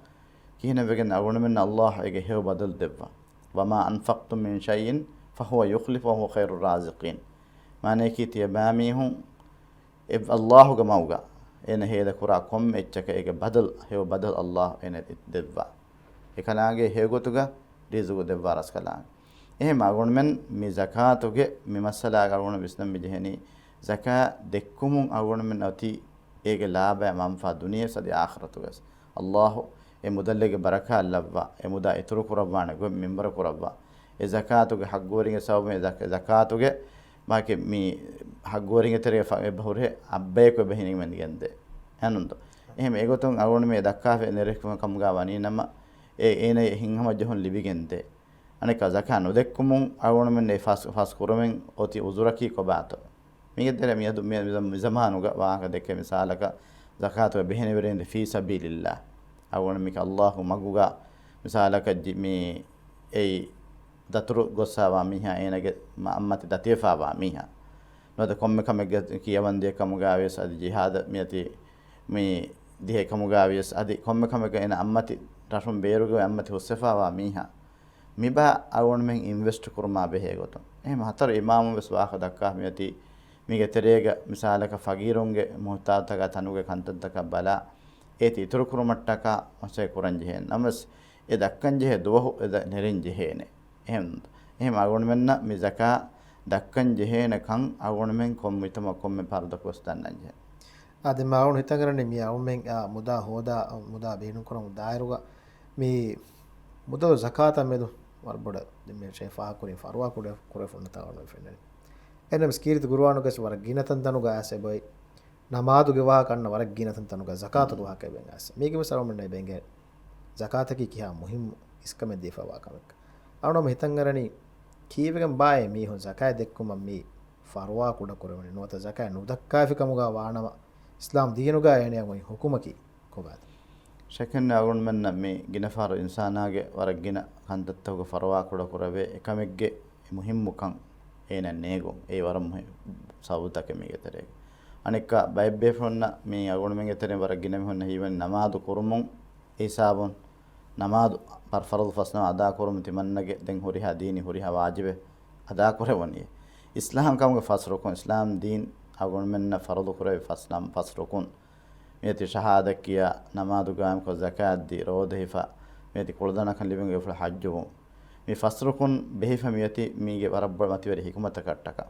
ކިހިނެއްވެގެން އަޅުގަނޑުމެންނަށް ﷲ އޭގެ ހެޔޮ ބަދަލު ދެއްވާ. وما أنفقتم من شيء فهو يخلفه وهو خير الرازقين. މާނަޔަކީ ތިޔަބައިމީހުން އެ ﷲގެ މަގުގަ އޭނަ ހޭދަކުރާ ކޮންމެ އެއްޗަކަށް އޭގެ ބަދަލު، ހެޔޮ ބަދަލު ﷲ އޭނަ ދެއްވާ. އެކަލާނގެ ހެޔޮގޮތުގަ ރިޒުގު ދެއްވާ ރަސްކަލާނގެ. އެހެން އަޅުގަނޑުމެން މި ޒަކާތުގެ މި މައްސަލާގަ އަޅުގަނޑު ވިސްނަން މި ޖެހެނީ، ޒަކާތް ދެއްކުމުން އަޅުގަނޑުމެން އޮތީ އޭގެ ލާބަޔާ މަންފާ ދުނިޔެވެސް އަދި އާޚިރަތުގަވެސް. ﷲ އެ މުދަލެއްގެ ބަރަކާތް ލައްވާ، އެ މުދާ އިތުރު ކުރައްވާނެ ގޮތް މިންވަރު ކުރައްވާ. އެ ޒަކާތުގެ ޙައްޤުވެރިންގެ ސަބަބުން އެ ޒަކ-، ޒަކާތުގެ މާކެ މި ޙައްޤުވެރިންގެ ތެރޭ ފަ-، އެބަ ހުރޭ އައްބަޔަކު އެބަ ހިނިގެންދޭ. އެހެންނުންތޯ؟ އެހެން އެގޮތުން އަޅުގަނޑު މި ދައްކާފަ ނެރެފަ ކަމުގަ ވަނީ ނަމަ، އެ އޭނަ ހިތްހަމަޖެހުން ލިބިގެންދޭ. އަނެއްކާ ޒަކާތް ނުދެއްކުމުން އަޅުގަނޑުމެން އެ ފަސް، ފަސް ކުރުމެއް އޮތި އުޒުރަކީ ކޮބާތޯ؟ މީގެ ތެރޭ މިއަދު މި، މި، މި ޒަމާނުގަ ވާހަކަ ދެއްކޭ މިސާލަކަށް ޒަކާތުގެ ބެހެނިވެރިން ފީ ސަބީލިއްލާ. އަޅުގަނޑު މީކަ ﷲ މަގުގަ މިސާލަކަށް ޖި-، މި އެއީ ދަތުރު ގޮއްސަވާ މީހާ އޭނަގެ މަ-، އަތްމަތި ދަތިވެފަވާ މީހާ. ނުވަތަ ކޮންމެ ކަމެއްގެ ކިޔަވަންދޭ ކަމުގަ ވިޔަސް އަދި ޖިހާދަށް މިއޮތީ މި ދިހަ ކަމުގަ ވިޔަސް އަދި ކޮންމެ ކަމެއްގަ އޭނަ އަތްމަތި ރަށުން ބޭރުގަ އަތްމަތި ހުސްވެފަވާ މީހާ. މިބާ އަޅުގަނޑުމެން އިންވެސްޓް ކުރުމާ ބެހޭ ގޮތުން. އެހެން ހަތަރު އިމާމުން ވެސް ވާހަކަ ދައްކާ މިއޮތީ މީގެ ތެރޭގަ މިސާލަކަށް ފަގީރުންގެ މުހުތާޖުތަކާ ތަނުގެ ކަންތައްތަކަށް ބަލާ، އޭތި އިތުރު ކުރުމަށްޓަކާ މަސައްކަތް ކުރަން ޖެހޭނެ. ނަމަވެސް އެ ދައްކަން ޖެހޭ ދުވަހު އެ ދަ-، ނެރެން ޖެހޭނެ. އެހެން، އެހެން އަޅުގަނޑުމެންނަށް މި ޒަކާ ދައްކަން ޖެހޭނެ ކަން އަޅުގަނޑުމެން ކޮން މިތަމަ ކޮންމެ ފަރުދަކު ވެސް ދަންނަން ޖެހޭ. އާ، ދެން މާ އަޅުގަނޑު ހިތަށް އަރަނީ މި އަޅުމެން، އާ، މުދާ ހޯދާ، މުދާ ބިނުން ކުރަމު ދާއިރުގަ މި މުދަލު ޒަކާތާ މެދު ވަރަށް ބޮޑަށް ދެން މި ޝޭ ފާހަގަކުރިން ފަރުވާ ކުޑަ ކުރެފުންނަތާ ވަނު ފެންނަނީ. އެން އެމް ސް ކީރިތި ގުރުއާނުގަސް ވަރަށް ގިނަ ތަންތަނުގަ އައިސް އެބައޮތް. ނަމާދުގެ ވާހަކަ އަންނަ ވަރަށް ގިނަ ތަންތަނުގަ ޒަކާތުގެ ވާހަކަ އެބައިން އައިސް. މީގެ ވެސް އަޅުމެންނަށް އެބަ އެނގޭ ޒަކާތަކީ ކިހާ މުހިއްމު އިސްކަމެއް ދީފަވާ ކަމެއް. އަޅުނަމަ ހިތަށް އަރަނީ ކީއްވެގެން ބާއޭ މީހުން ޒަކާތް ދެއްކުމަށް މީ ފަރުވާ ކުޑަ ކުރެވުނީ ނުވަތަ ޒަކާތް ނުދައްކާފި ކަމުގަ ވާނަމަ އިސްލާމް ދީނުގަ އޭނަޔަށް އޮތް ހުކުމަކީ ކޮބާތަ؟ ޝައްކެއްނެތް އަޅުގަނޑުމެންނަށް މި ގިނަ ފަހަރު އިންސާނާގެ ވަރަށް ގިނަ ކަންތައްތަކުގެ ފަރުވާ ކުޑަ ކުރެވޭ އެކަމެއްގެ މުހިއްމުކަން އޭނަ ނޭގުން އެއީ ވަރަށް މުހި-، ސަބަބުތަކެއް މީގެ ތެރޭގަ. އަނެއްކާ ބައެއް ބޭފުޅުންނަށް މި އަޅުގަނޑުމެންގެ ތެރެއިން ވަރަށް ގިނަ މީހުންނަށް ހީވަނީ ނަމާދު ކުރުމުން އެ ހިސާބުން ނަމާދު ފަރު-، ފަރުޟު ފަސް ނަމާދު އަދާ ކުރުމުން ތިމަންނަގެ ދެން ހުރިހާ ދީނީ ހުރިހާ ވާޖިބެއް އަދާ ކުރެވުނީ. އިސްލާމް ކަމުގެ ފަސް ރުކުން، އިސްލާމް ދީން އަޅުގަނޑުމެންނަށް ފަރުޟު ކުރެވި ފަސް ނަމް-، ފަސް ރުކުން. މިއޮތީ ޝަހާދަތް ކިޔާ، ނަމާދު ގާއިމްކޮށް، ޒަކާތް ދީ، ރޯދަ ހިފާ، މިއޮތީ ކުޅަދާނަކަން ލިބެން އުފުލާ ޙައްޖުވުން. މި ފަސް ރުކުން ބެހިފަ މިއޮތީ މީގެ ވަރަށް ބޮޑު މަތިވެރި ޙިކުމަތަކަށްޓަކާ.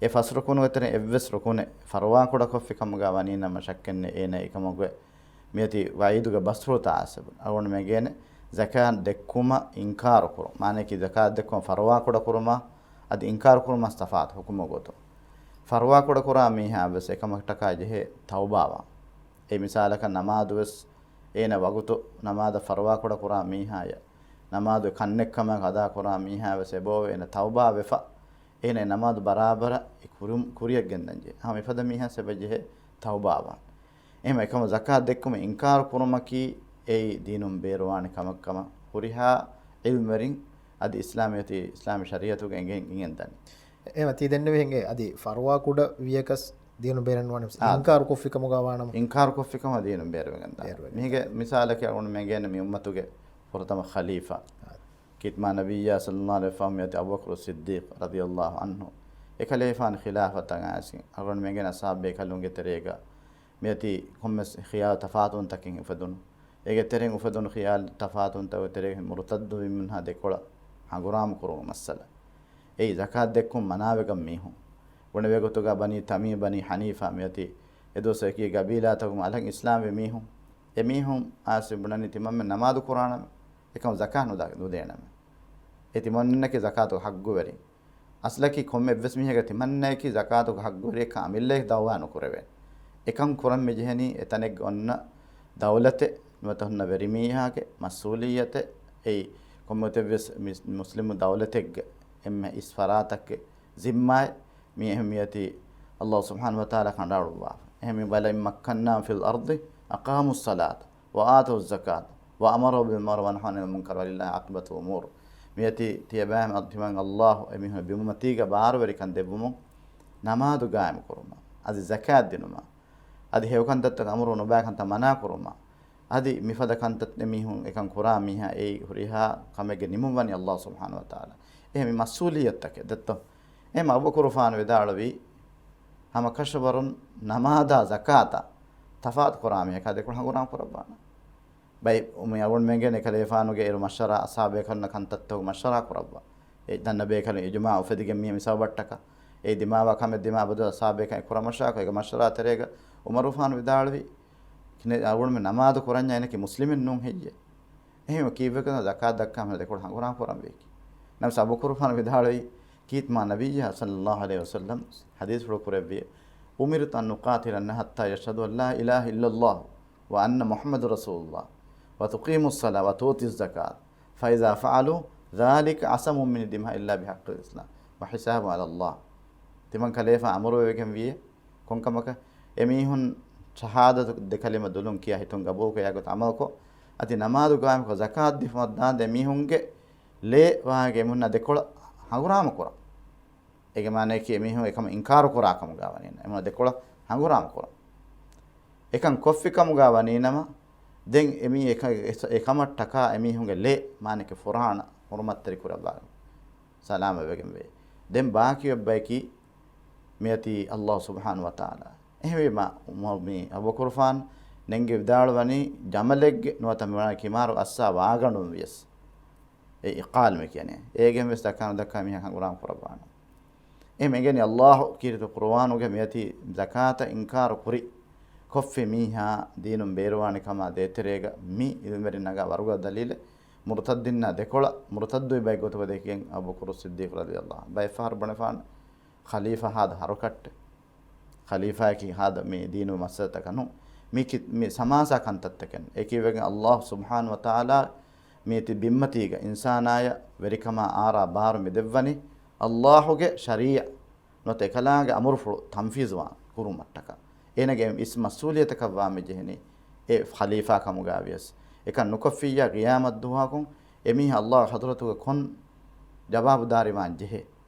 އެ ފަސް ރުކުނުގެ ތެރެއިން އެއްވެސް ރުކުނެއް ފަރުވާ ކުޑަކޮށްފި ކަމުގަ ވަނީ ނަމަ ޝައްކެއްނެތް އޭނަ އެކަމުގެ މިއޮތީ ވަޢީދުގެ ބަސްފުޅުތައް އައިސް އަޅުގަނޑުމެން އެނގޭނެ ޒަކާތް ދެއްކުމަށް އިންކާރު ކުރުން. މާނައަކީ ޒަކާތް ދެއްކުމަށް ފަރުވާ ކުޑަ ކުރުމާ އަދި އިންކާރު ކުރުމާ ތަފާތު ޙުކުމުގެ ގޮތުން. ފަރުވާ ކުޑަ ކުރާ މީހާ ވެސް އެކަމަށްޓަކާ ޖެހޭ ތައުބާވާން. އެ މިސާލަކަށް ނަމާދު ވެސް އޭނަ ވަގުތު ނަމާދަށް ފަރުވާ ކުޑަ ކުރާ މީހާޔަށް ނަމާދު ކަންނެއްކަމާ ޤަޟާ ކުރާ މީހާ ވެސް އެބައޮވޭ އޭނަ ތައުބާ ވެފަ. އޭނަ ނަމާދު ބަރާބަރަށް އެ ކުރި-، ކުރިޔަށް ގެންދަންޖެހޭ. ހަމަ މިފަދަ މީހާ ސެބަ ޖެހޭ ތައުބާވާން. އެހެން އެކަމަށް ޒަކާތް ދެއްކުމަށް އިންކާރު ކުރުމަކީ އެއީ ދީނުން ބޭރުވާނެ ކަމެއް ކަމަށް ހުރިހާ ޢިލްމުވެރިން އަދި އިސްލާމިއްޔަތު، އިސްލާމީ ޝަރީޢަތުގައި އެނގެން، އެނގެން ދަނީ. އެހެން ތި ދެންނެވި ހިނގޭ އަދި ފަރުވާ ކުޑަ ވިޔަކަސް ދީނުން ބޭރެއް ނުވާނެ އާ. އިންކާރު ކޮށްފި ކަމުގަ ވާނަމަ. އިންކާރު ކޮށްފި ކަމަށް ދީނުން ބޭރުވެގެން ދާނެ. ބޭރުވެގެން މީގެ ދާނެ. މިސާލަކީ އަޅުގަނޑު މެންގޭނެ މި އުއްމަތުގެ ފުރަތަމަ ޚަލީފާ. އާ. ކީރިތި މާ ނަބިއްޔާ ޞައްލައްލާހު ޢަލައިހި ވަސައްލަމް މިއޮތީ އަބޫބަކުރު ޞިއްދީޤް ރަޟިޔައްލާހު ޢަންހު. އެކަލޭފާނު ޚިލާފަތަށް އައިސް އަޅުގަނޑު މެންގޭނެ އަޞްޙާބު ބޭކަލުންގެ ތެރޭގަ މިއޮތީ ކޮންމެސް ޚިޔާލު ތަފާތުވުންތަކެއް އުފެދުނު. އޭގެ ތެރެއިން އުފެދުނު ޚިޔާލު ތަފާތުވުންތަކުގެ ތެރޭގަ މުރުތައްދު ވިމުންހާ ދެކޮޅަށް ހަނގުރާމަ ކުރުމުގެ މައްސަލަ. އެއީ ޒަކާތް ދެއްކުން މަނާވެގަން މީހުން. ބުނެވޭ ގޮތުގަ ބަނީ ތަމީމް ބަނީ ޙަނީފާ މިއޮތީ އެ ދުވަސް އެކި ގަބީލާތަކުން އަލަށް އިސްލާމްވި މީހުން. އެ މީހުން އާސި ބުނަނީ ތިމަންމެން ނަމާދު ކުރާނަމޭ. އެކަމަށް ޒަކާތް ނުދާ-، ނުދޭނަމޭ. އެ ތިމަންމެންނަކީ ޒަކާތުގެ ޙައްޤުވެރިން. އަސްލަކީ ކޮންމެ އެއްވެސް މީހެއްގެ ތިމަންނައަކީ ޒަކާތުގެ ޙައްޤުވެރިޔަކާ އަމިއްލައަކީ ދަޢުވާ ނުކުރެވޭނެ. އެކަން ކުރަން މިޖެހެނީ އެތަނެއްގެ އޮންނަ ދައުލަތެއް ނުވަތަ ހުންނަ ވެރިމީހާގެ މަސްއޫލިއްޔަތެއް. އެއީ ކޮންމެ ގޮތެއްވެސް މި-، މުސްލިމު ދައުލަތެއްގެ އެންމެ އިސް ފަރާތަކުގެ ޒިންމާއެއް. މި އެހެން މިއޮތީ ﷲ ސުބްޙާނަހޫ ވަތަޢާލާ ކަނޑައަޅުއްވާފަ. އެހެން މި ބަލައިން مكناهم في الأرض أقاموا الصلاة وآتوا الزكاة وأمروا بالمعروف ونهوا عن المنكر ولله عاقبة الأمور. މިއޮތީ ތިޔަބައިމީހުން ތިމަން ﷲ އެމީހުން ބިމުމަތީގަ ބާރުވެރިކަން ދެއްވުމުން، ނަމާދު ގާއިމު ކުރުމަށް، އަދި ޒަކާތް ދިނުމަށް، އަދި ހެޔޮކަންތައްތަކަށް އަމުރު ނުބައި ކަންތައް މަނާ ކުރުމަށް، އަދި މިފަދަ ކަންތައް އެމީހުން އެކަން ކުރާ މީހާ އެއީ ހުރިހާ ކަމެއްގެ ނިމުން ވަނީ ﷲ ސުބްޙާނަހޫ ވަތަޢާލާ. އެހެން މި މަސްއޫލިއްޔަތުތަކެއް ދެއްތޯ؟ އެހެން އަބޫބަކުރުފާނު ވިދާޅުވީ، ހަމަ ކަށަވަރުން ނަމާދާ ޒަކާތާ ތަފާތު ކުރާ މީހަކާ ދެކޮޅަށް ހަނގުރާމަ ކުރައްވާނަން. ބައި މި އަޅުގަނޑުމެންގެ ކަލޭފާނުގެ އިރު މަޝްވަރާ އަޞްޙާބޭކަލުންނަށް ކަންތައްތަކުގެ މަޝްވަރާ ކުރައްވާ. އެ ދަންނަ ބޭކަލުން އިޖުމާޢު އުފެދިގެން މި މި ސަބަބަށްޓަކާ. އެ ދިމާވާ ކަމެއް ދިމާ ބަދަލު އަޞްޙާބޭކަލުން ކުރާ މަޝްވަރާ ކޮށް އޭގެ މަޝްވަރާ ތެރޭގަ ޢުމަރުފާނު ވިދާޅުވި، ކިނެ-، އަޅުގަނޑުމެން ނަމާދު ކުރަންޏާ އޭނަކީ މުސްލިމެއް ނޫން ހެއްޔޭ؟ އެހެންވެ ކީއްވެގެން ޒަކާތް ދައްކާ މި ދެކޮޅަށް ހަނގުރާމަ ކުރަން ވީކީ؟ ނަމަވެސް އަބޫބަކުރުފާނު ވިދާޅުވީ، ކީރިތި މާ ނަބިއްޔާ ޞައްލައްލާހު ޢަލައިހި ވަސައްލަމް ޙަދީޘްފުޅު ކުރެއްވި، أمرت أن أقاتل الناس حتى يشهدوا أن لا إله إلا الله وأن محمدا رسول الله وتقيموا الصلاة وتؤتوا الزكاة فإذا فعلوا ذلك عصموا مني دماءهم إلا بحق الإسلام وحسابهم على الله. ތިމަން ކަލޭފާ އަމުރުވެވެގެން ވިޔޭ ކޮންކަމަކަށް؟ އެމީހުން ޝަހާދަތު ދެ ކަލިމަ ދުލުން ކިޔާ ހިތުން ގަބޫލުކޮށް އެއާ ގޮތަށް ޢަމަލުކޮށް، އަދި ނަމާދު ގާއިމުކޮށް ޒަކާތް ދީފަ ދާންދެ އެމީހުންގެ ލޭ ވާހަކަ އެމީހުންނާ ދެކޮޅަށް ހަނގުރާމަ ކުރަން. އޭގެ މާނައަކީ އެމީހުން އެކަމަށް އިންކާރު ކުރާ ކަމުގަ ވަނީނަމަ، އެމީހުން ދެކޮޅަށް ހަނގުރާމަ ކުރަން. އެކަން ކޮށްފި ކަމުގަ ވަނީނަމަ، ދެން އެމީ އެކަ-، އެ-، އެކަމަށްޓަކާ އެމީހުންގެ ލޭ މާނައަކީ ފުރާނަ ހުރުމަތްތެރި ކުރައްވާ ސަލާމަތްވެގެން ވޭ. ދެން ބާކީ އޮތް ބަޔަކީ މިއޮތީ ﷲ ސުބްޙާނަހޫ ވަތަޢާލާ. އެހެންވީމަ، މު-، މި އަބޫބަކުރުފާން ނެންގި ވިދާޅުވަނީ ޖަމަލެއްގެ ނުވަތަ މިވަނީ ކިމާރު އައްސާ ވާގަނޑުން ވިޔަސް. އެ އިޤާލް މި ކިޔަނީ. އޭގެން ވެސް ދައްކާ ނުދައްކާ މީހާ ހަނގުރާމަ ކުރައްވާނަން. އެހެން އެނގެނީ ﷲ ކީރިތި ޤުރުއާނުގަ މިއޮތީ ޒަކާތަށް އިންކާރު ކުރި ކޮށްފި މީހާ ދީނުން ބޭރުވާނެ ކަމާ ދޭތެރޭގަ މި ޢިލްމުވެރިން ނަގާ ވަރުގަދަ ދަލީލެއް، މުރުތައްދިންނާ ދެކޮޅަށް މުރުތައްދުވި ބައެއް ގޮތުގަ ދެކިގެން އަބޫބަކުރު ޞިއްދީޤު ރަޟިޔަﷲ ޢަންހު. ބައެއް ފަހަރު ބުނެފާނެ ޚަލީފާ ހާދަ ހަރުކަށްޓެއް. ޚަލީފާއަކީ ހާދަ މި ދީނު މައްސަލަތަކަށް ނޫން. މި ކި-، މި ސަމާސާ ކަންތައްތަކެއް. އެކީވެގެން ﷲ ސުބްޙާނަހޫ ވަތަޢާލާ މިއޮތީ ބިންމަތީގަ އިންސާނާޔަށް ވެރިކަމާ އާރާ ބާރު މި ދެއްވަނީ ﷲގެ ޝަރީޢަތް ނުވަތަ އެކަލާނގެ އަމުރުފުޅު ތަންފީޒުވާން ކުރުމަށްޓަކާ. އޭނަގެ އިސް މަސްއޫލިއްޔަތަކަށްވާން މި ޖެހެނީ އެ ޚަލީފާ ކަމުގަ ވިޔަސް. އެކަން ނުކޮށްފިއްޔާ ޤިޔާމަތް ދުވަހަކުން އެމީހާ ﷲ ޙަޟްރަތުގަ ކޮން ޖަވާބުދާރީވާން ޖެހޭ،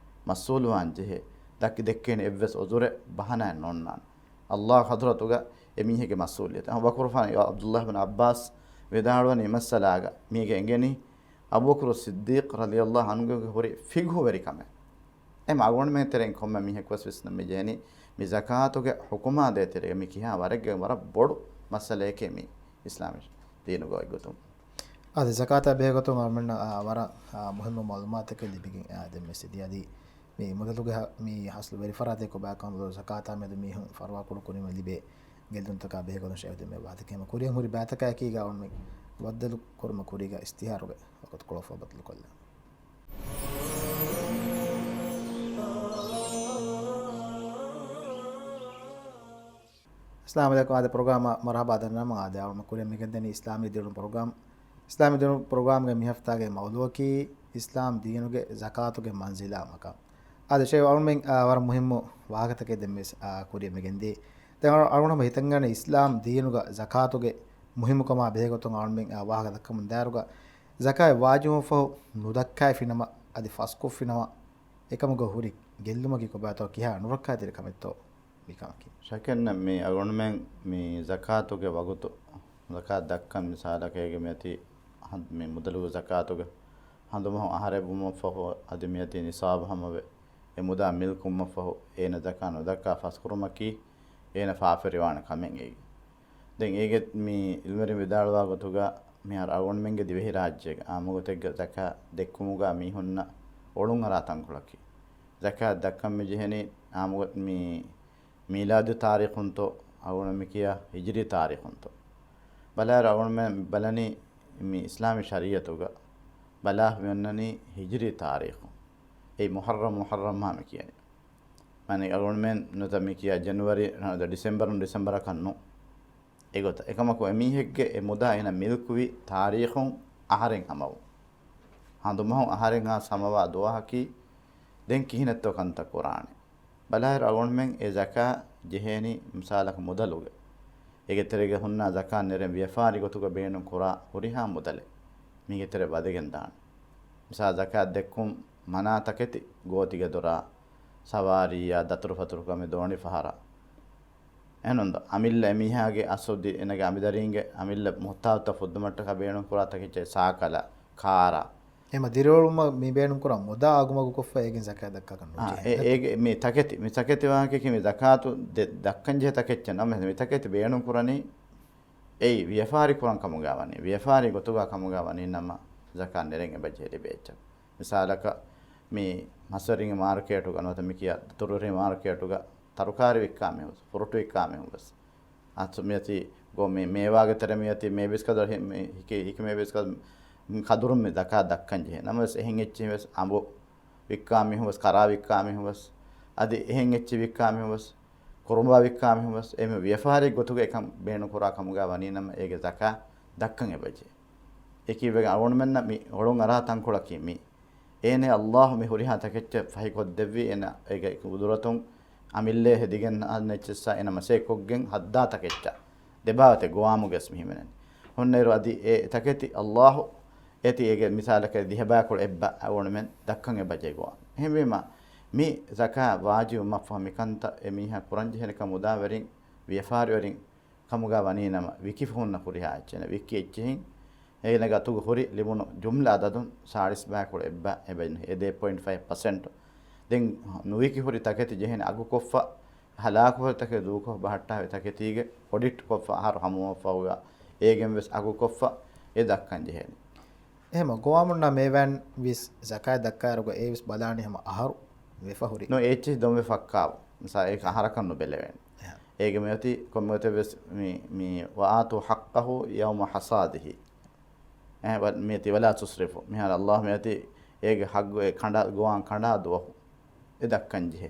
މަސްއޫލުވާން ޖެހޭ، ދައްކި ދެއްކޭނެ އެއްވެސް ޢުޛުރެއް ބަހަނާއެއް ނޯންނާނެ. ﷲ ޙަޟްރަތުގަ އެމީހެއްގެ މަސްއޫލިއްޔަތު. އަބޫބަކުރުފާނު ޢަބްދުﷲ ބިން ޢައްބާސް ވިދާޅުވަނީ މައްސަލާގަ މީގެ އެނގެނީ އަބޫބަކުރު ޞިއްދީޤް ރަޟިޔަﷲ ޢަންހުގެ ހުރި ފިޤްހުވެރިކަމެއް. އެމަ އަޅުގަނޑުމެން ތެރެއިން ކޮންމެ މީހަކުވެސް ވިސްނަން މި ޖެހެނީ މި ޒަކާތުގެ ޙުކުމާ ދޭތެރޭގަ މި ކިހާ ވަރެއްގެ ވަރަށް ބޮޑު މައްސަލައެކޭ މީ އިސްލާމީ ދީނުގަ އޮތްގޮތުން. އާދެ، ޒަކާތާ ބެހޭގޮތުން އަޅުމެންނަށް، އާ، ވަރަށް، އާ، މުހިއްމު މަޢުލޫމާތެއް ލިބިގެން، އާ، ދެން މި ސިދި އަދި މި މުދަލުގެ ހަ-، މި ހަސްލު ވެރިފަރާތެއް ކޮބާކަން ޒަކާތާ މެދު މީހުން ފަރުވާ ކުޑަކުރީމަ ލިބޭ ގެއްލުންތަކާ ބެހޭގޮތުން ޝޭޚް ދެން މި ވާހަކަ ދެއްކީމަ ކުރިއަށް ހުރި ބައިތަކާއެކީގަ އަޅުމެން ބައްދަލު ކުރުމަށް ކުރީގަ އިސްތިހާރުގެ ވަގުތުކޮޅަށް ފަހު ބައްދަލުކޮށްލަން. އައްސަލާމު ޢަލައިކުމް. އާދެ، ޕްރޮގްރާމަށް މަރުޙަބާ ދަންނަމުން. އާދެ، އަޅުގަނޑު ކުރިއަށް މިގެންދަނީ އިސްލާމީ ދިރުން ޕްރޮގްރާމް. އިސްލާމީ ދިރުން ޕްރޮގްރާމްގެ މި ހަފްތާގެ މައުޟޫޢަކީ އިސްލާމް ދީނުގެ ޒަކާތުގެ މަންޒިލާ މަޤާމް. އާދެ، ޝޭޚް އަޅުމެން، އާ، ވަރަށް މުހިއްމު ވާހަކަތަކެއް ދެން ވެސް، އާ، ކުރިއަށް މިގެންދިޔަ. ދެން އަޅު-، އަޅުގަނޑު ހިތަށްގަންނަ އިސްލާމް ދީނުގަ ޒަކާތުގެ މުހިއްމުކަމާ ބެހޭގޮތުން އަޅުމެން އާ ވާހަކަ ދައްކަމުން ދާއިރުގަ، ޒަކާތް ވާޖިބުވުމަށްފަހު ނުދައްކާފިނަމަ، އަދި ފަސްކޮށްފިނަމަ، އެކަމުގަ ހުރި ގެއްލުމަކީ ކޮބާތޯ؟ ކިހާ ނުރައްކާތެރި ކަމެއްތޯ މިކަމަކީ؟ ޝައްކެއްނެތް، މި އަޅުގަނޑުމެން މި ޒަކާތުގެ ވަގުތު، ޒަކާތް ދައްކަން މިސާލަކަށް އޭގެ މިއޮތީ ހަން-، މި މުދަލުގެ ޒަކާތުގެ ހަނދުމަހު އަހަރެއް ވުމަށްފަހު އަދި މިއޮތީ ނިޞާބު ހަމަވެ، އެ މުދާ މިލްކުވުމަށްފަހު އޭނަ ޒަކާތް ނުދައްކާ ފަސްކުރުމަކީ އޭނަ ފާފަވެރިވާނެ ކަމެއް އޭގެ. ދެން އޭގެ މި އިލްމުވެރިން ވިދާޅުވާ ގޮތުގަ، މިހާރު އަޅުގަނޑުމެންގެ ދިވެހިރާއްޖޭގަ އާއްމުގޮތެއްގަ ޒަކާތް ދެއްކުމުގަ މީހުންނަށް އޮޅުންއަރާ ތަންކޮޅަކީ، ޒަކާތް ދައްކަން މި ޖެހެނީ އާއްމުގޮތް މި މީލާދު ތާރީޚުންތޯ، އަޅުގަނޑު މި ކިޔާ ހިޖްރީ ތާރީޚުންތޯ؟ ބަލާއިރު އަޅުގަނޑުމެން ބަލަނީ މި އިސްލާމީ ޝަރީއަތުގަ ބަލާ މި އޮންނަނީ ހިޖްރީ ތާރީޚުން. އެއީ މުޙައްރަމް، މުޙައްރަމް މާ މި ކިޔަނީ. މާނަ އަޅުގަނޑުމެން ނުތަ މި ކިޔާ ޖެނުއަރީ، ނުތަ ޑިސެމްބަރުން ޑިސެމްބަރަކަށް ނޫން. އެގޮތަށް އެކަމަކު އެމީހެއްގެ އެ މުދާ އޭނަ މިލްކުވި ތާރީޚުން އަހަރެން ހަމަވުން. ހަނދުމަހު އަހަރެން ހާސް ހަމަވާ ދުވަހަކީ ދެން ކިހިނެއްތޯ ކަންތައް ކުރާނެ. ބަލާއިރު އަޅުގަނޑުމެން އެ ޒަކާ ޖެހޭނީ މިސާލަކަށް މުދަލުގެ. އޭގެ ތެރޭގަ ހުންނަ ޒަކާ ނެރެން ވިޔަފާރި ގޮތުގަ ބޭނުން ކުރާ ހުރިހާ މުދަލެއް މީގެ ތެރެ ވަދެގެން ދާނެ. މިސާ ޒަކާތް ދެއްކުން މަނާ ތަކެތި ގޯތިގެ ދޮރާ، ސަވާރީއާ، ދަތުރުފަތުރު ކަމެއް ދޯނި ފަހަރާ. އެހެންނުން އަމިއްލަ އެމީހާގެ އަސްލު ދި-، އޭނަގެ އަނބިދަރީންގެ އަމިއްލަ މުހްތާޖުތައް ފުއްދުމަށްޓަކާ ބޭނުން ކުރާ ތަކެއްޗެއް ސާކަލާ، ކާރާ. އެމަ ދިރިއުޅުމަށް މި ބޭނުން ކުރާ މުދާ އަގުމަގުކޮށްފަ އޭގެން ޒަކާތް ދައްކާކަށް އާ، ނުޖެހޭ. އެ-، އޭގެ މި ތަކެތި، މި ތަކެތި ވާހަކައަކީ މި ޒަކާތު ދެ-، ދައްކަން ޖެހޭ ތަކެއްޗެއް ނަމަ، މި ތަކެތި ބޭނުން ކުރަނީ އެއީ ވިޔަފާރި ކުރަން ކަމުގަ ވަނީ، ވިޔަފާރި ގޮތުގަ ކަމުގަ ވަނީ ނަމަ، ޒަކާތް ނެރެން އެބަޖެހޭ ލިބޭ އެއްޗަކަށް. މިސާލަކަށް، މި މަސްވެރިންގެ މާރުކޭޓުގަ ނުވަތަ މި ކިޔާ ދަތުރުވެރިން މާރުކޭޓުގަ ތަރުކާރި ވިއްކާ މީހުން، ފުރުޓު ވިއްކާ މީހުން ވެސް. އަސް މިއޮތީ ގޮ-، މި މޭވާގެ ތެރެ މިއޮތީ މޭބިސް ކަދުރު ހި-، މި ހިކި، ހިކި މޭބިސް ކަދު-، މި ކަދުރުން މި ޒަކާތް ދައްކަން ޖެހޭ. ނަމަވެސް އެހެން އެއްޗެހި ވެސް އަނބު ވިއްކާ މީހުން ވެސް، ކަރާ ވިއްކާ މީހުން ވެސް، އަދި އެހެން އެއްޗެއް ވިއްކާ މީހުން ވެސް، ކުރުނބާ ވިއްކާ މީހުން ވެސް، އެ މި ވިޔަފާރި ގޮތުގަ އެކަން ބޭނުން ކުރާ ކަމުގަ ވަނީ ނަމަ، އޭގެ ޒަކާތް ދައްކަން އެބަޖެ. އެކީ ވެގެން އަޅުގަނޑުމެންނަށް މި އޮޅުން އަރާ ތަންކޮޅަކީ މި. އޭނަ އައްލާހު މި ހުރިހާ ތަކެއްޗެއް ފަހިކޮށްދެއްވި، އޭނަ އޭގެ ޤުދުރަތުން އަމިއްލަ ހެދިގެން އަންނަ އެއްޗިއްސާ އޭނަ މަސައްކަތްކޮށްގެން ހައްދާ ތަކެއްޗާ ދެބާވަތެއް ގޮވާމުގެސް މިހިމެނެނީ. ހުންނައިރު އަދި އެ ތަކެތި އައްލާހު އޭތި އޭގެ މިސާލަކަށް ދިހަ ބައިކުޅަ އެއްބަ އަޅުގަނޑުމެން ދައްކަން އެބަޖެ ގޮވާ. އެހެންވީމަ، މި ޒަކާތް ވާޖިބު ވުމަށްފަހު މިކަންތައް އެ މީހާ ކުރަންޖެހޭނެކަން މުދާވެރިން، ވިޔަފާރިވެރިން، ކަމުގަ ވަނީ ނަމަ، ވިކި ހުންނަ ހުރިހާ އެއްޗެއް ވިއްކި އެއްޗިހިން، އޭނަގެ އަތުގަ ހުރި ލިބުނު ޖުމްލަ އަދަދުން ސާޅީސް ބައިކުޅަ އެއްބަ އެބަ އެ ދޭއް ޕޮއިންޓް ފައިވް ޕަސެންޓް. ދެން ނުވިކި ހުރި ތަކެތި ޖެހޭނެ އަގުކޮށްފަ، ހަލާކު ހުރި ތަކެތި ދޫކޮށް ބަހައްޓާ ތަކެތީގެ އޮޑިޓް ކޮށްފަ އަހަރު ހަމަވުމަށްފަހުގަ އޭގެން ވެސް އަގުކޮށްފަ އެ ދައްކަން ޖެހޭނެ. އެހެމަ ގޮވާމުންނާ މޭވާން ވިސް ޒަކާތް ދައްކާއިރުގަ އޭވިސް ބަލާނީ ހަމަ އަހަރު ވެފަ ހުރި. ނު އެއްޗި ދޮންވެ ފައްކާވު. މިސާ އޭކަ އަހަރަކަށް ނުބެލެވޭނެ. އެހެން. އޭގެ މިއޮތީ ކޮންމެ ގޮތެއް ވެސް މި، މި ވައާތޫ ޙައްޤަހު ޔައުމަ ޙަޞާދިހި. އެ، ވަ-، މިއޮތީ ވަލާ ތުސްރިފު. މިހާރު އައްލާހު މިއޮތީ އޭގެ ޙައްޤު އެ ކަނޑާ، ގޮވާން ކަނޑާ ދުވަހު އެ ދައްކަން ޖެހޭ.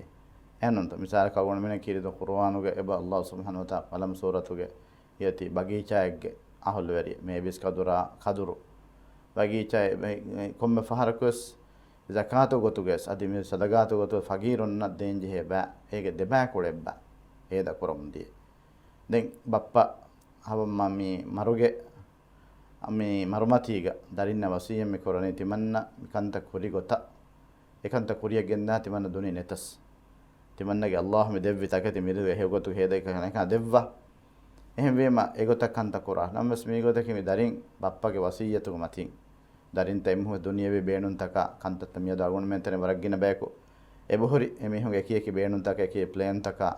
އެހެންނުންތަ؟ މިސާލަކަށް އަޅުގަނޑުމެން ކީރިތި ޤުރުއާނުގަ އެބަ އައްލާހު ސުބްޙާނަހު ވަތަޢާލާ ޤަލަމް ސޫރަތުގެ އޭތި ބަގީޗާއެއްގެ އަހުލުވެރި މޭބިސް ކަދުރާ ކަދުރު. ބަގީޗާ އެ، އެ، ކޮންމެ ފަހަރަކުވެސް ޒަކާތު ގޮތުގައި އަދި މި ސަދަގާތު ގޮތުގައި ފަގީރުންނަށް ދޭންޖެހޭ ބައި އޭގެ ދެބައިކުޅަ އެއްބަ އޭދަ ކުރަމުން ދިޔަ. ދެން ބައްޕަ ހަމަ މި މަރުގެ، މި މަރުމަތީގަ ދަރިންނަށް ވަސިއްޔަތް މި ކުރަނީ ތިމަންނަ މި ކަންތައް ކުރި ގޮތަށް. އެކަންތައް ކުރިޔަށް ގެންދާ ތިމަންނަ ދުނި ނެތަސް. ތިމަންނަގެ އައްލާހު މި ދެއްވި ތަކެތި މިރިދު އެހެޔޮ ގޮތުގަ ހޭދަ ކަންކަން ދެއްވާ. އެހެންވީމަ އެގޮތަށް ކަންތައް ކުރާ. ނަމަވެސް މީގޮތަކީ މި ދަރިން ބައްޕަގެ ވަސިއްޔަތުގެ މަތިން. ދަރިންތައް އެންމެހު ދުނިޔެވީ ބޭނުންތަކާ ކަންތައްތައް މިއަދު އަޅުގަނޑުމެން ތެރެ ވަރަށް ގިނަ ބަޔަކު އެބަހުރި އެމީހުންގެ އެކި އެކި ބޭނުންތަކާ އެކި ޕްލޭންތަކާ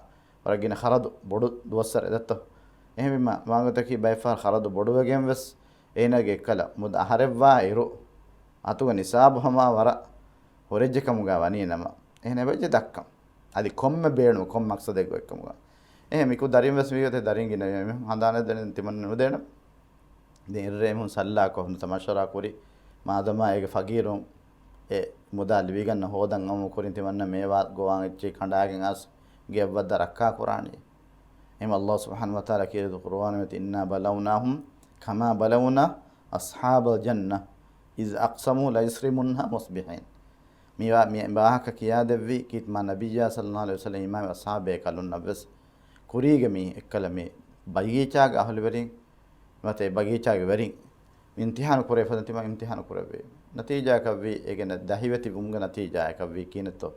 ވަރަށް ގިނަ ޚަރަދު ބޮޑު ދުވަސްވަރެއް ދައްތޯ. އެހެންވީމަ މާގޮތަކީ ބައެއްފަހަރު ޚަރަދު ބޮޑުވެގެން ވެސް އޭނާގެ އެއްކަލަ މުދަ އަހަރެއްވާ އިރު އަތުގަ ނިސާބު ހަމަ ވަރަށް ހުރެއްޖެ ކަމުގަ ވަނީ ނަމަ، އެހެން އެބަޖެ ދައްކަން. އަދި ކޮންމެ ބޭނުމަށް ކޮން މަޤްޞަދެއްގަ އޮތްކަމުގަ. އެހެން މިކު ދަރިން ވެސް މީގޮތެއް ދަރިން ގިނަ މީހުން ހަނދާނެއް ދެނެ ތިމަންނަ ނުދޭނަ. ދެން އިރުރޭ މީހުން ސައްލާކޮށް ނުތަ މަޝްވަރާ ކުރި، މާދަމާ އޭގެ ފަގީރުން އެ މުދާ ލިބިގަންނަ ހޯދަން އަމު ކުރިން ތިމަންނަ މޭވާ ގޮވާން އެއްޗެއް ކަނޑާގެން އައިސް ގެއަށް ވައްދާ ރައްކާ ކުރާނީ. އެހެން އައްލާހު ސުބްޙާނަހު ވަތަޢާލާ ކީރިތި ޤުރުއާނުގައި އިންނާ ބަލަވްނާހުމް ކަމާ ބަލަވްނާ އަޞްޙާބަލް ޖަންނަ އިޛް އަޤްސަމޫ ލަޔުޞްރިމުންހާ މުޞްބިޙީން. މިވާ-، މި ވާހަކަ ކިޔާދެއްވީ ކީރިތި މާ ނަބިއްޔާ ޞައްލައްލާހު ޢަލައިހި ވަސައްލަމް އިމާމް އަޞްޙާބޭކަލުންނަށްވެސް. ކުރީގެ މީ އެއްކަލަ މި ބަގީޗާގެ އަހުލުވެރިން ނުވަތަ އެ ބަގީޗާގެ ވެރިން އިމްތިހާނު ކުރެވި ފަދަ ތިމަން އިމްތިހާނު ކުރެއްވި. ނަތީޖާއަކަށްވީ އޭގެ ދަހިވެތި ވުމުގެ ނަތީޖާއަކަށްވީ ކިހިނެއްތޯ؟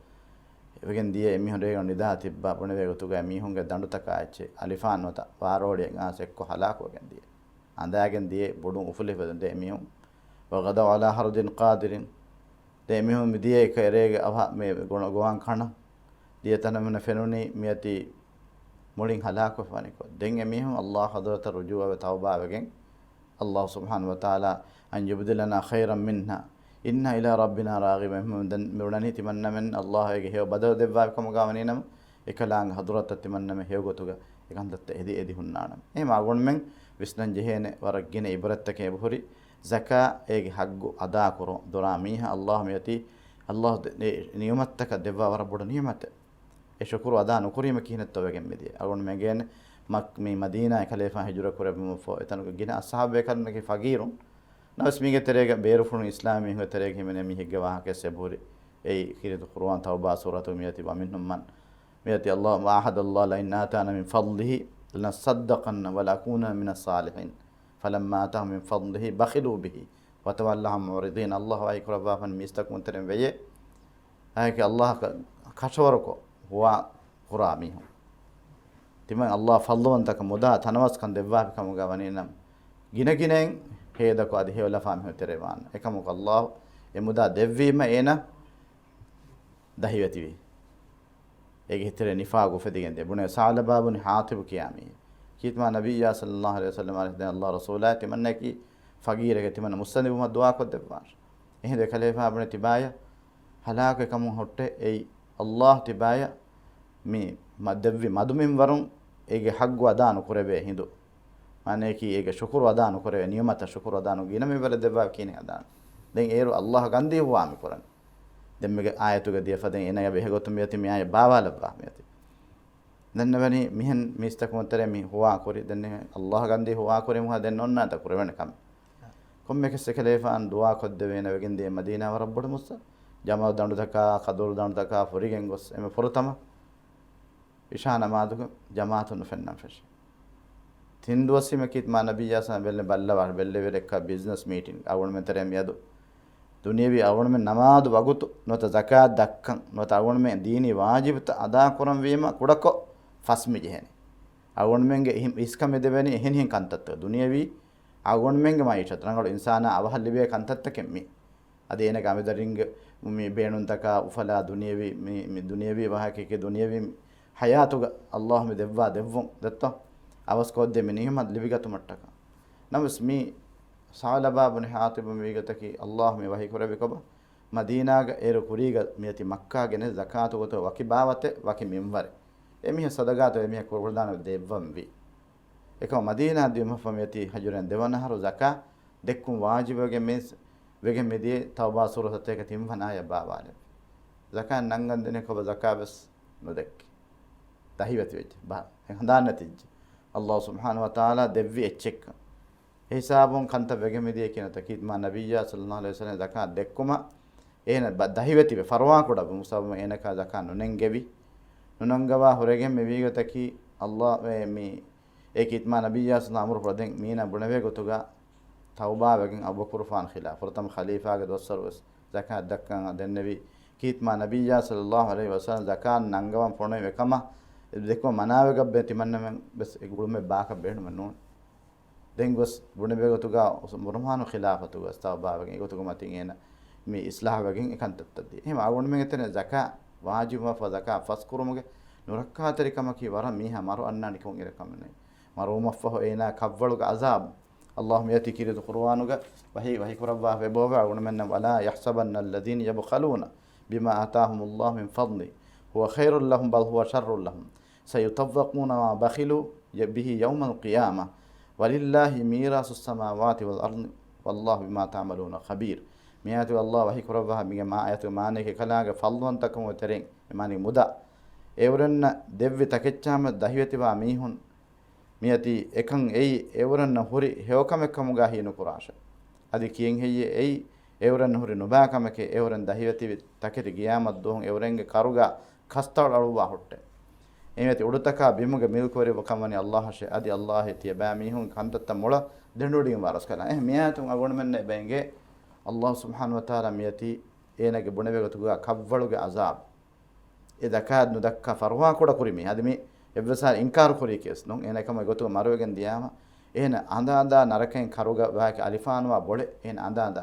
ވެގެން ދިޔަ އެމީހުން ރޭގަނޑު ނިދާ ތިއްބާ ބުނެވޭ ގޮތުގައި މީހުންގެ ދަނޑުތަކާ އެއްޗެއް އަލިފާން ނުވަތަ ވާރޯޅިއެއް އާސް އެއްކޮށް ހަލާކުވެގެން ދިޔަ. އަނދާގެން ދިޔަ ބޮޑުން އުފުލި ފަދަ ދެ މީހުން. وغدوا على حرد قادرين. ދެ މީހުން މި ދިޔަ އެކަ އެރޭގެ އަވަހަށް މި ގޮ-، ގޮވާން ކަނަ. ދިޔަ ތަނަށް މިނަ ފެނުނީ މިއަތީ މުޅިން ހަލާކުވެފަވަނިކޮށް. ދެން އެމީހުން ﷲ ޙަޟްރަތަށް ރުޖޫޢަވެ ތައުބާވެގެން، ﷲ ސުބްޙާނަހޫ ވަތަޢާލާ، أن يبدلنا خيرا منها إنا إلى ربنا راغبون. އެހެން ދެން މި އުޅަނީ ތިމަންނަމެން ﷲ އޭގެ ހެޔޮ ބަދަލު ދެއްވާ ކަމުގަ ވަނީނަމަ، އެކަލާނގެ ޙަޟްރަތަށް ތިމަންނަމެން ހެޔޮ ގޮތުގަ އެކަންތައްތައް އެދި އެދި ހުންނާނަމަ. އެހެން އަޅުގަނޑުމެން ވިސްނަން ޖެހޭނެ ވަރަށް ގިނަ އިބްރަތްތަކެއް އެބަހުރި. ޒަކާ އޭގެ ޙައްޤު އަދާކުރުން ދުރާ މީހާ ﷲ މިއޮތީ، ﷲ ދެ-، އެ ނިޢުމަތްތަކަށް ދެއްވާ ވަރަށް ބޮޑު ނިޢުމަތެއް. އެ ޝުކުރު އަދާ ނުކުރީމަ ކިހިނެއްތޯ ވެގެން މިދިޔަ. އަޅުގަނޑުމެން ގެން މަކް-، މި މަދީނާއަށް ކަލޭފާން ހިޖުރަ ކުރެއްވުމަށްފަހު، އެތަނުގެ ގިނަ އަޞްޙާބު ބޭކަލުންނަކީ ފަގީރުން. ނަމަވެސް މީގެ ތެރޭގަ ބޭރުފުޅުން އިސްލާމީ މީހުންގެ ތެރޭގަ ހިމެނޭ މީހެއްގެ ވާހަކަ އެބަހުރި. އެއީ ކީރިތި ޤުރުއާން ތައުބާ ސޫރަތުގެ މިއޮތީ ومنهم من، މިއޮތީ ﷲ، وعاهد الله لئن آتانا من فضله لنصدقن ولنكونن من الصالحين فلما آتاهم من فضله بخلوا به وتولوا عنه معرضين. ﷲ ވަޙީ ކުރައްވާފަން މީސްތަކުން ތެރެއިން ވެޔޭ. އަހަކީ ﷲ ކަ-، ކަށަވަރުކޮށް ހުވާ ކުރާ މީހުން. ތިމަން ﷲ ފަޟްލުވަންތަކަށް މުދާ ތަނަވަސްކަން ދެއްވާފި ކަމުގަ ވަނީނަމަ، ގިނަގިނައިން ހޭދަކޮށް އަދި ހެޔޮލަފާ މީހުން ތެރެވާން. އެކަމަކު ﷲ އެ މުދާ ދެއްވީމަ އޭނަ ދަހިވެތިވި. އޭގެ ހިތެރެ ނިފާގު އުފެދިގެން ދިޔަ. ބުނެ ސަޢުލަބާ ބުނި ޙާޠިބު ކިޔާ މީހެއް. ކީތްމާ ނަބިއްޔާ ޞައްލައްލާހު ޢަލައިހި ވަސައްލަމަ އަރިހު ދެން ﷲ ރަސޫލާ ތިމަންނަކީ ފަގީރެކޭ ތިމަންނަ މުއްސަނދިވުމަށް ދުޢާކޮށްދެއްވާށި. އެހިނދު ކަލޭފާ ބުނެ ތިބާޔަ ހަލާކު އެކަމުން ހުއްޓެ އެއީ ﷲ ތިބާޔަ މި މަ-، ދެއްވި މަދުމިންވަރުން އޭގެ ޙައްޤު އަދާ ނުކުރެވޭ ހިނދު. މާނަޔަކީ އޭގެ ޝުކުރު އަދާ ނުކުރެވޭ، ނިޢުމަތަށް ޝުކުރު އަދާ ނު-، ގިނަ މިންވަރެއް ދެއްވާ ކިހިނެއް އަދާނެ. ދެން އޭރު ﷲ ގަންދީ ހުވާ މި ކުރަނީ. ދެން މިގެ އާޔަތުގަ ދިޔަ ފަދައިން އޭނަގެ ބެހޭގޮތުން މިއޮތީ މި އާޔަތް ބާވާލައްވާ މިއޮތީ. ދެންނެވެނީ މިހެން މީސްތަކުން ތެރޭ މި ހުވާ ކުރި. ދެން ﷲ ގަންދީ ހުވާ ކުރި މުހާ ދެން އޮންނާތަ ކުރެވޭނެ ކަމެއް. ކޮންމެކެސް އެކަލޭފާން ދުޢާ ކޮށްދެވޭނެ ވެގެން ދިޔަ މަދީނާ ވަރަށް ބޮޑު މުއްސަ. ޖަމަލު ދަނޑުތަކާ، ކަދުރު ދަނޑުތަކާ ފުރިގެން ގޮސް އެމެ ފުރަތަމަ އިޝާ ނަމާދުގެ ޖަމާޢަތުން ނުފެންނަން ފެށި. ތިން ދުވަސްވީމަ ކީތްމާ ނަބިއްޔާ ސަލާމް ބެއްލެ ބައްލަވާ ބެއްލެވި ރެއްކާ ބިޒްނަސް މީޓިން އަޅުގަނޑުމެން ތެރޭ މިއަދު ދުނިޔެވީ އަޅުގަނޑުމެން ނަމާދު ވަގުތު ނުވަތަ ޒަކާތް ދައްކަން ނުވަތަ އަޅުގަނޑުމެން ދީނީ ވާޖިބުތައް އަދާކުރަން ވީމަ ކުޑަކޮށް ފަސް މި ޖެހޭނެ. އަޅުގަނޑުމެންގެ އިހި-، އިސްކަމެއް ދެވޭނީ އެހެނިހެން ކަންތައްތައް. ދުނިޔެވީ އަޅުގަނޑުމެންގެ މައިޝަތު ރަނގަޅު އިންސާނާ އަވަހަށް ލިބޭ ކަންތައްތަކެއް މި. އަދި އޭނަގެ އަނބިދަރިންގެ މި ބޭނުންތަކާ އުފަލާ ދުނިޔެވީ މި، މި ދުނިޔެވީ ވާހަކައެކޭ ދުނިޔެވީ ހަޔާތުގަ ﷲ މި ދެއްވާ ދެއްވުން ދެއްތޯ؟ އަވަސްކޮށްދޭ މި ނިޢުމަތް ލިބިގަތުމަށްޓަކާ. ނަމަވެސް މި ސަޢުލަބާ ބުނި ޙާޠިބު މިވީގޮތަކީ ﷲ މި ވަޙީ ކުރެއްވި ކޮބާ؟ މަދީނާގަ އޭރު ކުރީގަ މިއޮތީ މައްކާގެ ނެތް ޒަކާތު ގޮތުގަ ވަކި ބާވަތެއް، ވަކި މިންވަރެއް. އެމީހަކަށް ޞަދަޤާތު އެމީހަކަށް ކުރެވިދާނެ ދެއްވަންވީ. އެކަމަ މަދީނާ ދިޔުމަށްފަހު މިއޮތީ ހަޖުރައިން ދެވަނަ އަހަރު ޒަކާ ދެއްކުން ވާޖިބުވެގެން މި، ވެގެން މިދިޔަ ތައުބާ ސޫރަ ސަތޭކަ ތިންވަނަ އާޔަތް ބާވާލެއްވި. ޒަކާތް ނަންގަން ދިނީ ކޮބާ؟ ޒަކާތް ވެސް ނުދެއްކި. ދަހިވެތިވެއްޖެ. ބަ-، ހަނދާން ނެތިއްޖެ. ﷲ ސުބްޙާނަހޫ ވަތަޢާލާ ދެއްވި އެއްޗެއްކަން. އެ ހިސާބުން ކަންތައް ވެގެން މިދިޔަ ކިނަތަ ކީތްމާ ނަބިއްޔާ ޞައްލައްލާހު ޢަލައިހި ވަސައްލަމަ ޒަކާތް ދެއްކުމަށް އޭނަ ބަ-، ދަހިވެތިވެ ފަރުވާ ކުޑަ ބުމު ސަބަބުން އޭނަކާ ޒަކާތް ނުނެންގެވި. ނުނަންގަވާ ހުރެގެން މިވީގޮތަކީ ﷲ އެ މި އެ ކީތްމާ ނަބިއްޔާ ޞައްލައްލާހު ޢަލައިހި ވަސައްލަމަ އަމުރު ފުޅަދެން މީނަ ބުނެވޭ ގޮތުގަ ތައުބާވެގެން އަބޫބަކުރުފާން ޚިލާފް ފުރަތަމަ ޚަލީފާގެ ދުވަސްވަރު ވެސް ޒަކާތް ދައްކަން ދެންނެވި. ކީތްމާ ނަބިއްޔާ ޞައްލައްލާހު ޢަލައިހި ވަސައްލަމަ ޒަކާތް ނަންގަވަން ފޮނުވި އެކަމަށް ދެކުމަށް މަނާވެގައްބެ ތިމަންނަމެން ވެސް އެ ގުޅުމެއް ބާކަށް ބޭނުމެއް ނޫން. ދެން ގޮސް ބުނެބޭ ގޮތުގަ ޢުސް-، ޢުސްމާނު ޚިލާފަތުގަ ވެސް ތައުބާވެގެން އެގޮތުގެ މަތިން އޭނަ މި އިޞްލާޙުވެގެން އެކަންތައްތައް ދިޔަ. އެހެން އަޅުގަނޑުމެންގެ ތެރެ ޒަކާތް ވާޖިބުވާފަ ޒަކާތް ފަސްކުރުމުގެ ނުރައްކާތެރިކަމަކީ ވަރަށް މީހާ މަރު އަންނާނެ ކަމުގެ ކަމެއް ނެތް. މަރުވުމަށްފަހު އޭނާ ކަށްވަޅުގެ ޢަޒާބު. ﷲ މިއޮތީ ކީރިތި ޤުރުއާނުގަ ވަޙީ، ވަޙީ ކުރައްވާފަ އެބައޮވޭ އަޅުގަނޑުމެންނަށް، ولا يحسبن الذين يبخلون بما آتاهم الله من فضله هو خير لهم بل هو شر لهم سيطوقون ما بخلوا به يوم القيامة ولله ميراث السماوات والأرض والله بما تعملون خبير. މިއާޔަތުގަ ﷲ ވަޙީ ކުރައްވާ މިގެ މާ-، އާޔަތުގެ މާނައަކީ އެކަލާނގެ ފަޟްލުވަންތަކަމުގެ ތެރެއިން އެމާނީ މުދާ އެއުރެންނަށް ދެއްވި ތަކެއްޗާމެދު ދަހިވެތިވާ މީހުން މިއޮތީ އެކަން އެއީ އެއުރެންނަށް ހުރި ހެޔޮކަމެއް ކަމުގަ ހީނުކުރާށެވެ. އަދި ކިޔެން ހެއްޔޭ އެއީ އެއުރެންނަށް ހުރި ނުބާ ކަމެކޭ، އެއުރެން ދަހިވެތިވި ތަކެތި ޤިޔާމަތް ދުވަހު އެއުރެންގެ ކަރުގަ ކަސްތަޅު އަޅުއްވާ ހުއްޓެ. އެމިއޮތީ އުޑުތަކާ ބިމުގެ މިލްކުވެރިވު ކަންވަނީ އައްލާހަށޭ. އަދި އައްލާހޭ ތިޔަބައިމީހުން ކަންތައްތައް މޮޅަށް ދެނޑުވޮޑިގެން ވާ ރަސްކަލާނގެ. އެހެން މިއާޔަތުން އަޅުގަނޑުމެންނަށް އެބަ އެނގޭ، އައްލާހު ސުބްޙާނަހު ވަތަޢާލާ މިއޮތީ އޭނާގެ ބުނެވޭ ގޮތުގަ ކަށްވަޅުގެ ޢަޒާބު. އެ ޒަކާތް ނުދައްކާ ފަރުވާ ކުޑަ ކުރި މީހާ. އަދި މި އެއްވެސް އިންކާރު ކުރީކީވެސް ނޫން. އޭނާ އެކަމަށް އެގޮތުގަ މަރުވެގެން ދިޔާމަ، އޭނާ އަނދަ އަނދާ ނަރަކައިން ކަރުގަ ވާކި އަލިފާނުވާ ބޮޅެއް އޭނާ އަނދަ އަނދާ.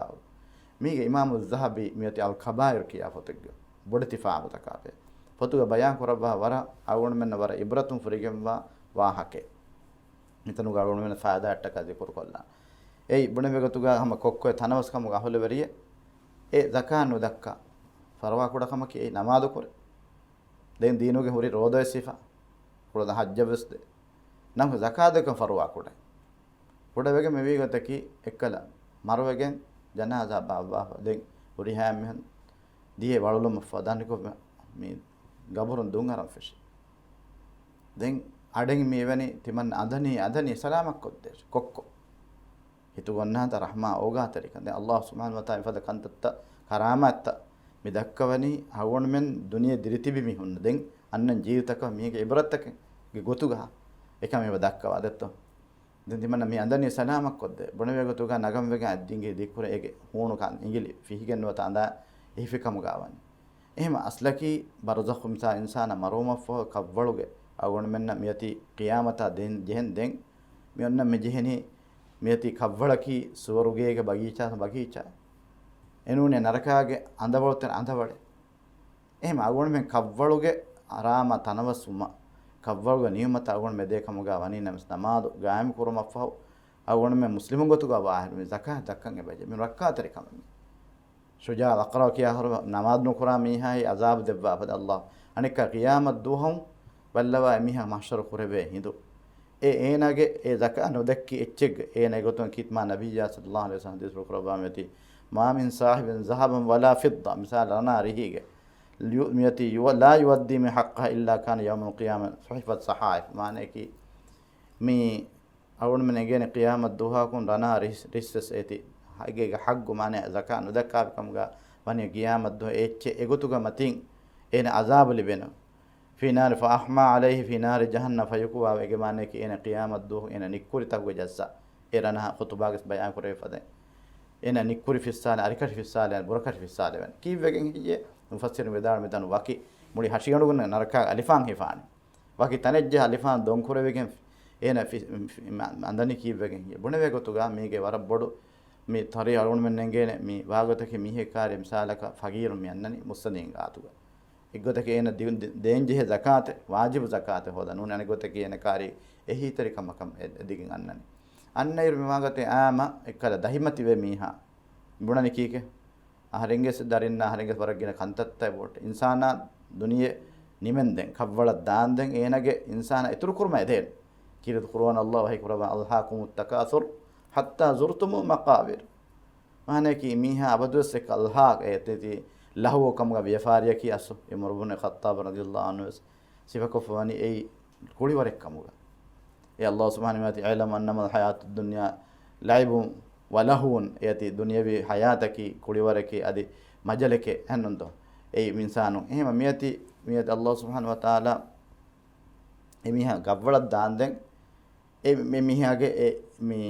މީގެ އިމާމު ޒަހަބީ މިއޮތީ އަލް ކަބާއިރު ކިޔާ ފޮތެއްގަ ބޮޑެތި ފާހަގަތަކާ ބެހޭ ފޮތުގަ ބަޔާން ކުރައްވާ ވަރަށް އަޅުގަނޑުމެންނަށް ވަރަށް ޢިބްރަތުން ފުރިގެންވާ ވާހަކައެއް. މިތަނުގަ އަޅުގަނޑުމެން ފައިދާއަށްޓަކާ ޒިކުރުކޮށްލާން. އެއީ ބުނެވޭ ގޮތުގަ ހަމަ ކޮއްކޮއެއް ތަނަވަސްކަމުގެ އަހުލުވެރިއެއް އެ ޒަކާތް ނުދައްކާ ފަރުވާ ކުޑަ ކަމަކީ އެއީ ނަމާދު ކުރޭ. ދެން ދީނުގެ ހުރި ރޯދަވެސް ހިފާ. ކުޅަދަ ހައްޖަށްވެސް ދޭ. ނަމަ ޒަކާތް ދެއްކަން ފަރުވާ ކުޑަ. ކުޑަވެގެން މިވީ ގޮތަކީ އެއްކަލަ މަރުވެގެން ޖަނާޒާ ބާއްވާފަ. ދެން ހުރިހާ މީހުން ދިޔަ ވަޅުލުމަށްފަ ދަނިކޮށް މި ގަބުރުން ދުން އަރަން ފެށި. ދެން އަޑެއް މިއެވެނި ތިމަން އަނދަނީ، އަނދަނީ ސަލާމަތްކޮށްދޭށޭ. ކޮއްކޮ. ހިތުގަ އޮންނާނެތާ ރަޙްމާ އޯގާތެރިކަން. ދެން އައްލާހު ސުބްޙާނަހު ވަތަޢާލާ މިފަދަ ކަންތައްތައް ކަރާމާތްތައް މި ދައްކަވަނީ އަޅުގަނޑުމެން ދުނިޔެ ދިރިތިބި މީހުންނަށް. ދެން އަންނަން ޖީވިތަކަށް މީގެ ޢިބްރަތްތަކެއްގެ ގޮތުގަ އެކަމެއް ދައްކަވާ ދެއްތޯ. ދެން ތިމަންނަ މި އަނދަނީ ސަލާމަތްކޮށްދޭ. ބުނެވޭ ގޮތުގަ ނަގަން ވެގެން އަތް ދިނގި ދިއްކުރެ އޭގެ ހޫނުކަން އިނގިލި ފިހިގެން ނުވަތަ އަނދާ އެހިފިކަމުގަ ވަނީ. އެހެމަ އަސްލަކީ ބަރުޒަޚު މިސާ އިންސާނާ މަރުވުމަށްފަހު ކަށްވަޅުގެ އަޅުގަނޑުމެންނަށް މިއޮތީ ޤިޔާމަތާ ދެން ޖެހެން ދެން މި އޮންނަ މި ޖެހެނީ މިއޮތީ ކަށްވަޅަކީ ސުވަރުގޭގެ ބަގީޗާ ބަގީޗާ. އެނޫނޭ ނަރަކާގެ އަނދަވަޅުތެރެ އަނދަވަޅެއް. އެހެމަ އަޅުގަނޑުމެން ކަށްވަޅުގެ ރާމާ ތަނަވަސްވުމަށް، ކަށްވަޅުގެ ނިޢުމަތަށް އަޅުގަނޑު މެދޭ ކަމުގަ ވަނީ ނަމަވެސް ނަމާދު ގާއިމް ކުރުމަށްފަހު އަޅުގަނޑުމެން މުސްލިމުން ގޮތުގަ ވާހެރު މި ޒަކާތް ދައްކަން އެބަޖެ. މި ރައްކާތެރިކަމެއް މި. ޝުޖާ އަލް އަޤްރަޢު ކިޔާ ހުރު ނަމާދު ނުކުރާ މީހާއި އަޒާބު ދެއްވާފަދަ އައްލާހު. އަނެއްކާ ޤިޔާމަތް ދުވަހު ބައްލަވާ އެމީހާ މަޙްޝަރު ކުރެވޭ ހިނދު. އެ އޭނާގެ އެ ޒަކާތް ނުދެއްކި އެއްޗެއްގެ އޭނާ އެގޮތުން ކީރިތި މާ ނަބިއްޔާ ޞައްލައްލާހު ޢަލައިހި ވަސައްލަމަ ޙަދީޘްފުޅު ކުރައްވާ މިއޮތީ، "ما من صاحب ذهب ولا فضة" މިސާލު ރަނާ ރިހީގެ ލިޔު-، މިއޮތީ ޔުވަ-، "لا يؤدي من حقها إلا كان يوم القيامة صحفت صحائفه" މާނައަކީ މި އަޅުގަނޑުމެން އެނގޭނެ ޤިޔާމަތް ދުވަހަކުން ރަނާ ރިސް-، ރިއްސެސް އޭތި އޭގެ ޙައްޤު މާނަ ޒަކާތް ނުދައްކާފިކަމުގަ ވަނީ ޤިޔާމަތް ދުވަހު އެއްޗެއް އެގޮތުގަ މަތިން އޭނަ ޢަޒާބު ލިބޭނެ. في نار فأحمى عليه في نار جهنم فيكوى އޭގެ މާނައަކީ އޭނަ ޤިޔާމަތް ދުވަހު އޭނަ ނިއްކުރިތަކުގެ ޖައްސާ. އެ ރަނާ ޚުޠުބާގަސް ބަޔާން ކުރެވި ފަދައިން. އޭނަ ނިއްކުރި ފިއްސާލެ، އަރިކަށި ފިއްސާލެ، ބުރަކަށި ފިއްސާލެވެން. ކީއްވެގެން ހެއްޔޭ؟ މުފައްސިރުން ވިދާޅު މިތަނު ވަކި މުޅި ހަށިގަނޑުގަނޑު ނަރަކާ އަލިފާން ހިފާނެ. ވަކި ތަނެއްޖެހޭ އަލިފާން ދޮންކުރެވިގެން އޭނަ ފި-، ފި-، މަ-، އަނދަނީ ކީއްވެގެން ހެއްޔޭ؟ ބުނެވޭ ގޮތުގަ މީގެ ވަރަށް ބޮޑު މި ތަރި އަޅުގަނޑުމެން އެނގޭނެ މި ވާގޮތަކީ މީހެއް ކާރި މިސާލަކަށް ފަގީރު މި އަންނަނީ މުއްސަނދީން ގާތުގަ. އެއްގޮތަކީ އޭނަ ދި-، ދި-، ދޭންޖެހޭ ޒަކާތެއް، ވާޖިބު ޒަކާތެއް ހޯދަން ނޫނީ އަނެއްގޮތަކީ އޭނަ ކާރި އެހީތެރިކަމަކަށް އެ-، އެދިގެން އަންނަނީ. އަންނައިރު މި ވާގޮތެއް އާމަ އެއްކަލަ ދަހިމަތިވޭ މީހާ ބުނަނީ ކީކޭ؟ އަހަރެންގެ ދަރިންނާ އަހަރެންގެ ވަރަށް ގިނަ ކަންތައްތައް ބޮޑު. އިންސާނާ ދުނިޔެ ނިމެންދެން، ކަށްވަޅަށް ދާންދެން އޭނަގެ އިންސާނާ އިތުރުކުރުމަށް އެދޭނެ. ކީރިތި ޤުރުއާން އައްލާހު ވަޙީ ކުރައްވާ، "ألهاكم التكاثر حتى زرتم المقابر." މާނައަކީ މީހާ އަބަދުވެސް އެކަ އަލްހާ އޭތި ލަހުވު ކަމުގަ ވިޔަފާރިއަކީ އަސްލު. އެ ޢުމަރު ބުނު ޚައްޠާބު ރަޟިޔައްލާހު ޢަންހު ވެސް ސިފަކޮށްފަވަނީ އެއީ ކުޅިވަރެއް ކަމުގަ. އެ އައްލާހު ސުބްޙާނަހު ވަތަޢާލާ، "اعلم أنما الحياة الدنيا لعب ولهو" އޭތި ދުނިޔަވީ ޙަޔާތަކީ ކުޅިވަރެކޭ އަދި މަޖަލެކޭ އެހެންނުންތޯ؟ އެއީ އިންސާނުން. އެހެމަ މިއޮތީ، މިއޮތީ އައްލާހު ސުބްޙާނަހު ވަތަޢާލާ އެމީހާ ގައްވަޅަށް ދާންދެން އެ މި-، މީހާގެ އެ މި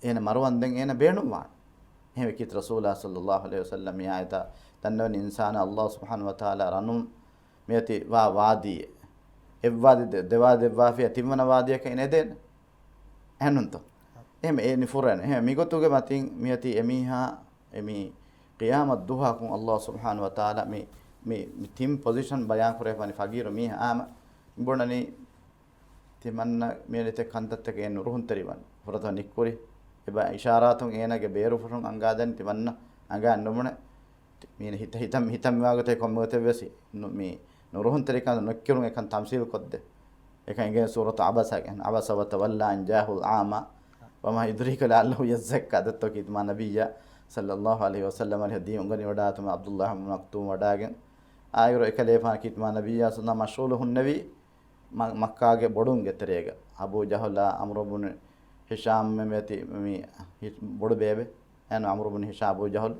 އޭނަ މަރުވަންދެން އޭނަ ބޭނުންވާނެ. އެހެންވެ ކީރިތި ރަސޫލާ ޞައްލައްލާހު ޢަލައިހި ވަސައްލަމް މި އާޔަތާ ދަންނަވަނީ އިންސާނާ އައްލާހު ސުބްޙާނަހު ވަތަޢާލާ ރަނުން މިއޮތީ ވާ ވާދީއެއް. އެއްވާދި ދެ-، ދެވާ ދެއްވާފިޔާ ތިންވަނަ ވާދީއަކަށް އޭނަ އެދޭނެ. އެހެންނުންތޯ؟ އެހެން އެ ނިފުރޭނެ. އެހެން މިގޮތުގެ މަތިން މިއޮތީ އެމީހާ އެ މި ޤިޔާމަތް ދުވަހަކުން އައްލާހު ސުބްޙާނަހު ވަތަޢާލާ މި، މި، މި ތިން ޕޮޒިޝަން ބަޔާން ކުރެވިފަވަނީ ފަގީރު މީހާ އާމަ ބުނަނީ ތިމަންނަ މިއަނިތެ ކަންތައްތަކެއް ނުރުހުންތެރިވަން. ފުރަތަމަ ނިއްކުރި. އެބަ އިޝާރާތުން އޭނާގެ ބޭރުފުށުން އަންގާދެން ތިމަންނަ އަނގާ ނުބުނެ. މީނަ ހިތަ-، ހިތަ-، ހިތަށް މިވާގޮތެއް ކޮންމެގޮތެއްވެސް ނު-، މި ނުރުހުންތެރިކަން ނުއްކިރުން އެކަން ތަމްސީލު ކޮށްދޭ. އެކަން އެނގޭ ސޫރަތު ޢަބަސަ ގެން، "عبس وتولى أن جاءه الأعمى وما يدريك لعله يزكى" ދެއްތޯ ކީރިތި މާ ނަބިއްޔާ ޞައްލައްލާހު ޢަލައިހި ވަސައްލަމަ ދީން އުނގަނި ވަޑާތުމަ ޢަބްދުﷲ ބިން މަކްތޫމް ވަޑާގެން. އާއިރު އެކަލޭފާނު ކީރިތި މާ ނަބިއްޔާ ޞައްލައްލާހު މަޝްޣޫލު ހުންނެވީ މަ-، މައްކާގެ ބޮޑުންގެ ތެރޭގަ އަބޫ ޖަހުލާ، ޢަމްރު ބުނު ހިޝާމް މެމެތި މި ހި-، ބޮޑު ބޭބެ. އެން ޢަމްރު ބުނު ހިޝާމް، އަބޫ ޖަހުލް،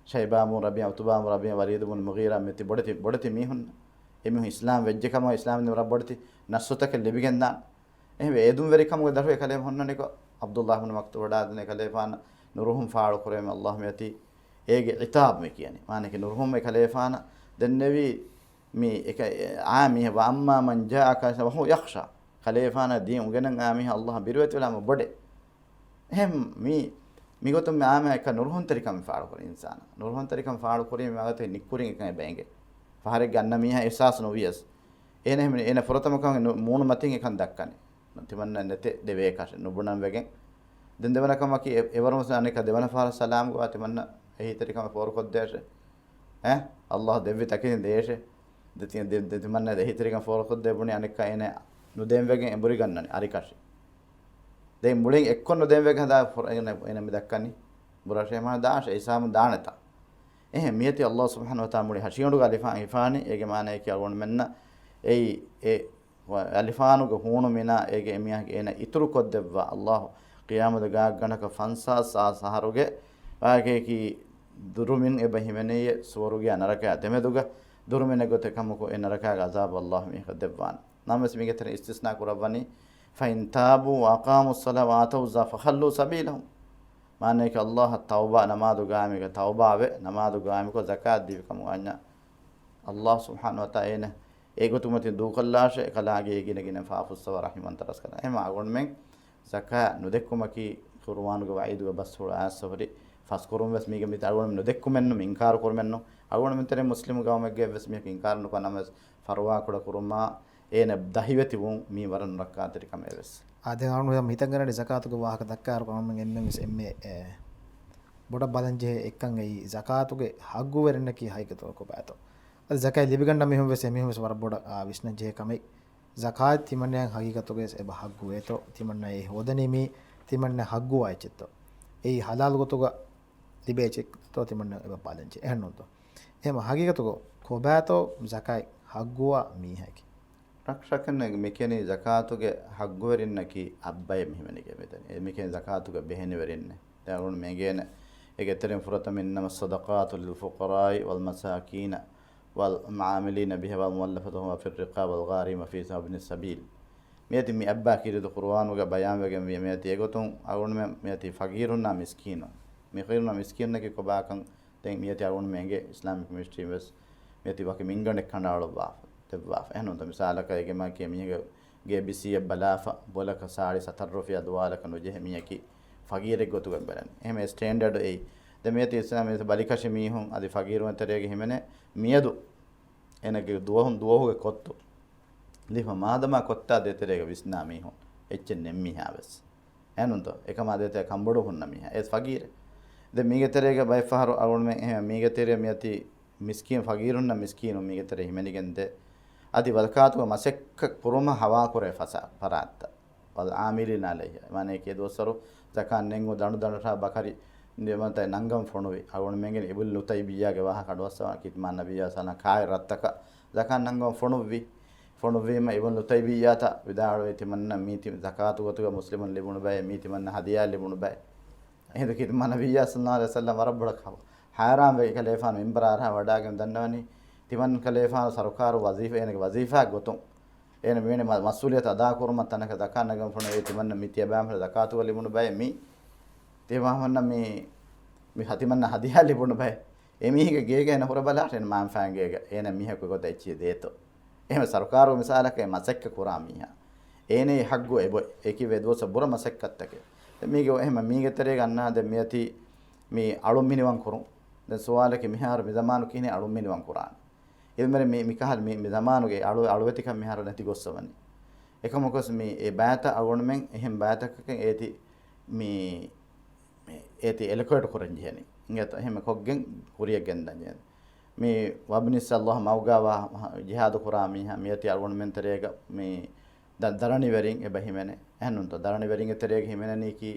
ޝައިބާ ބުނު ރަބީޢަ، ޢުތުބާ ބުނު ރަބީޢަ، ވަލީދު ބުނު މުޣީރާ މެތި ބޮޑެތި، ބޮޑެތި މީހުން. އެމީހުން އިސްލާމް ވެއްޖެ ކަމަށް އިސްލާމް ދީން ވަރަށް ބޮޑެތި ނަސްރުތަކެއް ލިބިގެންދާނެ. އެހެންވެ، އެދުންވެރިކަމުގެ ދަށު އެކަލޭ ހުންނަނިކޮށް، ޢަބްދުﷲ ބިން މަކްތޫމް ވަޑާދިން އެކަލޭފާނަށް ނުރުހުން ފާޅު ކުރެވެމެ ﷲ މިއޮތީ އޭގެ ޢިތާބު މި ކިޔަނީ. މާނައަކީ ނުރުހުން އެކަލޭފާނަށް ދެންނެވީ މި އެކަ-، އާ މީހެއް، وأما من جاءك يسعى وهو يخشى. ކަލޭފާނަށް ދީން އުނގެނެން އާ މީހާ ﷲ ބިރުވެތިވެލާމަ ބޮޑެ. އެހެން މީ، މިގޮތުން މި އާ މީހާ އެކަ ނުރުހުންތެރިކަމެއް ފާޅުކުރި އިންސާނާ. ނުރުހުންތެރިކަން ފާޅުކުރީ މި ވާގޮތަކީ ނިއްކުރިން އެކަން އެބަ އެނގޭ. ފަހަރެއްގެ އަންނަ މީހާ އިޙްސާސް ނުވިޔަސް. އޭނަ އޭނަ ފުރަތަމަ ކަމަށް ނު-، މޫނު މަތިން އެކަން ދައްކަނީ. ތިމަންނަ ނެތެ ދެވޭކަށެއް ނުބުނަން ވެގެން. ދެން ދެވަނަ ކަމަކީ އެ-، އެވަރު އަނެކަ ދެވަނަ ފަހަރަށް ސަލާމް ގޮވާ ތިމަންނަ އެހީތެރިކަމެއް ފޯރުކޮށްދޭށޭ. އެ؟ ﷲ ދެއްވި ތަކެތިން ދޭށޭ. ދެ-، ދެ-، ދެ-، ތިމަންނަ އެހީތެރިކަން ފޯރުކޮށްދޭ ބުނި އަނެއްކާ އޭނަ ނުދޭން ވެގެން އެނބުރިގަންނަނީ އަރިކަށި. ދެން މުޅިން އެއްކޮށް ނުދޭން ވެގެން ހަދާ ފުރ-، އޭނަ، އޭނަ މި ދައްކަނީ. ބުރަށޭ މާ ދާށޭ، އިސާމު ދާނެތާ. އެހެން މިއޮތީ ﷲ ސުބްޙާނަހޫ ވަތަޢާލާ މުޅި ހަށިގަނޑުގަ އަލިފާން ހިފާނީ، އޭގެ މާނަޔަކީ އަޅުގަނޑުމެންނަށް އެއީ އެ އަލިފާނުގެ ހޫނު މިނާ އޭގެ އެމީހާގެ އޭނަ އިތުރުކޮށްދެއްވާ ﷲ ޤިޔާމަތުގެ ގާތްގަނޑަކަށް ފަންސާސް ސާސް އަހަރުގެ ވާގެއަކީ ދުރުމިން އެބަ ހިމެނެޔޭ ސުވަރުގެ ނަރަކައާ ދެމެދުގަ ދުރުމިނެއް ގޮތެއް ކަމަކު އެ ނަރަކާގެ ޢަޒާބު ﷲ މީހަކަށް ދެއްވާނެ. ނަމަވެސް މީގެ ތެރެއިން އިސްތިސްނާ ކުރައްވަނީ، فإن تابوا وأقاموا الصلاة وآتوا الزكاة فخلوا سبيلهم. މާނައަކީ ﷲ އަށް ތައުބާ، ނަމާދު ގާއިމްކޮށް ތައުބާވެ، ނަމާދު ގާއިމްކޮށް ޒަކާތް ދީފި ކަމުގަ އަންޏާ ﷲ ސުބްޙާނަހޫ ވަތަޢާލާ އޭނަ އެގޮތުމަތިން ދޫކޮށްލާށޭ، އެކަލާނގެ ގިނަ ގިނަ ފާފަ ފުއްސަވާ ރަޙްމަތްތައް ރަސްކަލާ. އެހެން އަޅުގަނޑުމެން ޒަކާތް ނުދެއްކުމަކީ ޤުރުއާނުގެ ވަޢީދުގެ ބަސްފުޅު އައިސްފަ ހުރި ފަސްކުރުން ވެސް މީގެ މިތި އަޅުގަނޑުމެން ނުދެއްކުމެއްނު، މި އިންކާރު ކުރުމެއްނު. އަޅުގަނޑުމެން ތެރޭ މުސްލިމު ގައުމެއްގެ ވެސް މީހަކު އިންކާރު ނުކޮށް ނަމަވެސް ފަރުވާކުޑަ ކުރުމާ އޭނަ ދަހިވެތި ވުން މީ ވަރަށް ނުރައްކާތެރި ކަމެއް ވެސް. އާ، ދެން އަޅުގަނޑު ހިތަށް ގެނަނީ ޒަކާތުގެ ވާހަކަ ދައްކާއިރު އަޅުގަނޑުމެން އެންމެން ވެސް އެންމެ، އެ، ބޮޑަށް ބަލަން ޖެހޭ އެއްކަން އެއީ ޒަކާތުގެ ހައްގުވެރިންނަކީ ހަގީގަތުގަ ކޮބާތޯ؟ އަދި ޒަކާތް ލިބިގަންނަ މީހުން ވެސް އެމީހުން ވެސް ވަރަށް ބޮޑަށް، އާ، ވިސްނަން ޖެހޭ ކަމެއް. ޒަކާތް ތިމަންނަޔަށް ހަގީގަތުގަ ވެސް އެބަ ހައްގުވޭތޯ؟ ތިމަންނަ އެ ހޯދަނީ މީ ތިމަންނަ ހައްގުވާ އެއްޗެއްތޯ؟ އެއީ ހަލާލު ގޮތުގަ ލިބޭ އެއްޗެއްތޯ ތިމަންނަ އެބަ ބަލަން ޖެހޭ؟ އެހެންނޫންތޯ؟ އެހެން ހަގީގަތުގަ ކޮބާތޯ ޒަކާތް ހައްގުވާ މީހަކީ؟ ރަކްށަކަން މި ކިޔަނީ ޒަކާތުގެ ހައްގުވެރިންނަކީ އަށްބައެއް މި ހިމެނިގެން މިދަނީ. އެ މި ކިޔަނީ ޒަކާތުގެ ބެހެނިވެރިންނޭ. ދެން އަޅުގަނޑު މި އެނގޭނެ އޭގެ ތެރެއިން ފުރަތަމަ إنما الصدقات للفقراء والمساكين والعاملين بها والمؤلفة وفي الرقاب والغارمين وفي وابن السبيل. މިއޮތީ މި އަށްބާ ކީރިތި ޤުރުއާނުގަ ބަޔާންވެގެން ވި މިއޮތީ އެގޮތުން އަޅުގަނޑުމެން މިއޮތީ ފަގީރުންނާ މިސްކީނުން. މި ފަގީރުންނާ މިސްކީނުންނަކީ ކޮބާކަން ދެން މިއޮތީ އަޅުގަނޑުމެންގެ އިސްލާމިކް މިނިސްޓްރީން ވެސް މިއޮތީ ވަކި މިންގަނޑެއް ކަނޑައަޅުއްވާފަ، ދެއްވާފަ. އެހެންނޫންތޯ؟ މިސާލަކަށް އޭގެ މާކީ މީހެއްގެ ގޭ ބިސީއެއް ބަލާފަ، ބޮލަކަށް ސާޅީސް ހަތަރު ރުފިޔާ ދުވާލަކަށް ނުޖެހޭ މީހަކީ ފަގީރެއް ގޮތުގަ ބަލަނީ. އެހެން ސްޓޭންޑަޑް އެއީ. ދެން މިއޮތީ އިސްލާމީ ބަލިކަށި މީހުން އަދި ފަގީރުންގެ ތެރޭގަ ހިމެނޭ މިއަދު އޭނަގެ ދުވަހުން ދުވަހުގެ ކޮއްތު ލިބިފަ މާދަމާ ކޮއްތާ ދޭތެރޭގަ ވިސްނާ މީހުން އެއްޗެއް ނެތް މީހާ ވެސް. އެހެންނޫންތޯ؟ އެކަމާ ދޭތެރޭ ކަންބޮޑު ހުންނަ މީހާ އެ ފަގީރެއް. ދެން މީގެ ތެރޭގަ ބައެއް ފަހަރު އަޅުގަނޑުމެން އެހެން މީގެ ތެރޭ މިއޮތީ މިސްކީން ފަގީރުންނަށް މިސްކީނުން މީގެ ތެރޭ ހިމެނިގެން ދޭ. އަދި ޒަކާތުގެ މަސައްކަތް ކުރުމަށް ހަވާލުކުރޭ ފަސާ-، ފަރާތްތައް. والعاملين عليها. މާނައަކީ އެ ދުވަސްވަރު ޒަކާތް ނެތް ދަނޑު ދަނޑަށާ ބަކަރި ނިމަތައް ނަންގަން ފޮނުވި. އަޅުގަނޑުމެންގެ އިބްނު ލުތައިބިއްޔާގެ ވާހަކަ އަޑުއައްސަވާ ކިތިމާ ނަބިއްޔާ ސަލާ ކާއި ރަށްތަކަށް ޒަކާތް ނަންގަން ފޮނުއްވި. ފޮނުއްވީމަ އިބްނު ލުތައިބިއްޔާތައް ވިދާޅުވި ތިމަންނަ މީ ތި-، ޒަކާތު ގޮތުގަ މުސްލިމުން ލިބުނު ބައެއް، މީ ތިމަންނަ ހަދިޔާ ލިބުނު ބައެއް. އެހިނދު ކިތިމާ ނަބިއްޔާ ސަލާ އަލައިހި ވަސައްލަމް ވަރަށް ބޮޑަށް ހަ-، ހައިރާންވެ ކަލޭފާނު މިންބަރާ އަރާ ވަޑާގެން ދަންނަވަނީ ތިމަން ކަލޭފާނު ސަރުކާރު ވަޒީފާ، އޭނަގެ ވަޒީފާ ގޮތުން އޭނަ މިވެނި މަ-، މަސްއޫލިއްޔަތު އަދާކުރުމަށް ތަނަކަށް ޒަކާތް ނަގަން ފޮނުވި ތިމަންނަ މި ތިޔަބާމަހަލަ ޒަކާތުގަ ލިބުނު ބައެއް މީ. ތިމަންނަ މި، މި ހަ-، ތިމަންނަ ހަދިޔާ ލިބުނު ބައެއް. އެމީހެއްގެ ގޭގަ އޭނަ ހުރެބަލާށޭ އޭނަ މާންފާން ގޭގަ އޭނަ މީހަކު ގޮތަށް އެއްޗިހި ދޭތޯ. އެހެން ސަރުކާރު މިސާލަކަށް މަސައްކަތް ކުރާ މީހާ. އޭނައީ ހައްގު އެބޮތް. އެކި ވެ ދުވަސް ބުރަ މަސައްކަތްތަކެއް. މީގެ އެހެމަ މީގެ ތެރޭގަ އަންނާ ދެ މިއަތީ މި އަޅުން މިނިވަން ކުރުން. ދެން ސުވާލަކީ މިހާރު މި ޒަމާނު ކިހިނެއް އަޅުން މިނިވަން ކުރާނެ؟ އިލްމެރެ މި، މިކަހަލަ މި، މި ޒަމާނުގެ އަޅު، އަޅުވެތިކަން މިހާރު ނެތި ގޮއްސަވަނީ. އެކަމަކުސް މި އެ ބައިތައް އަޅުގަނޑުމެން އެހެން ބައިތަކަކަށް އޭތި މި، މި އޭތި އެލޮކޭޓް ކުރަން ޖެހެނީ. އިނގޭތޯ؟ އެހެން ކޮށްގެން ކުރިޔަށް ގެންދަން ޖެހެނީ. މި ވަބްނިއްސަ ﷲ މައުގާވާ ޖިހާދު ކުރާ މީހާ މިއޮތީ އަޅުގަނޑުމެން ތެރޭގަ މި ދަ-، ދަރަނިވެރިން އެބަ ހިމެނޭ. އެހެންނޫންތޯ؟ ދަރަނިވެރިންގެ ތެރޭގަ ހިމެނެނީކީ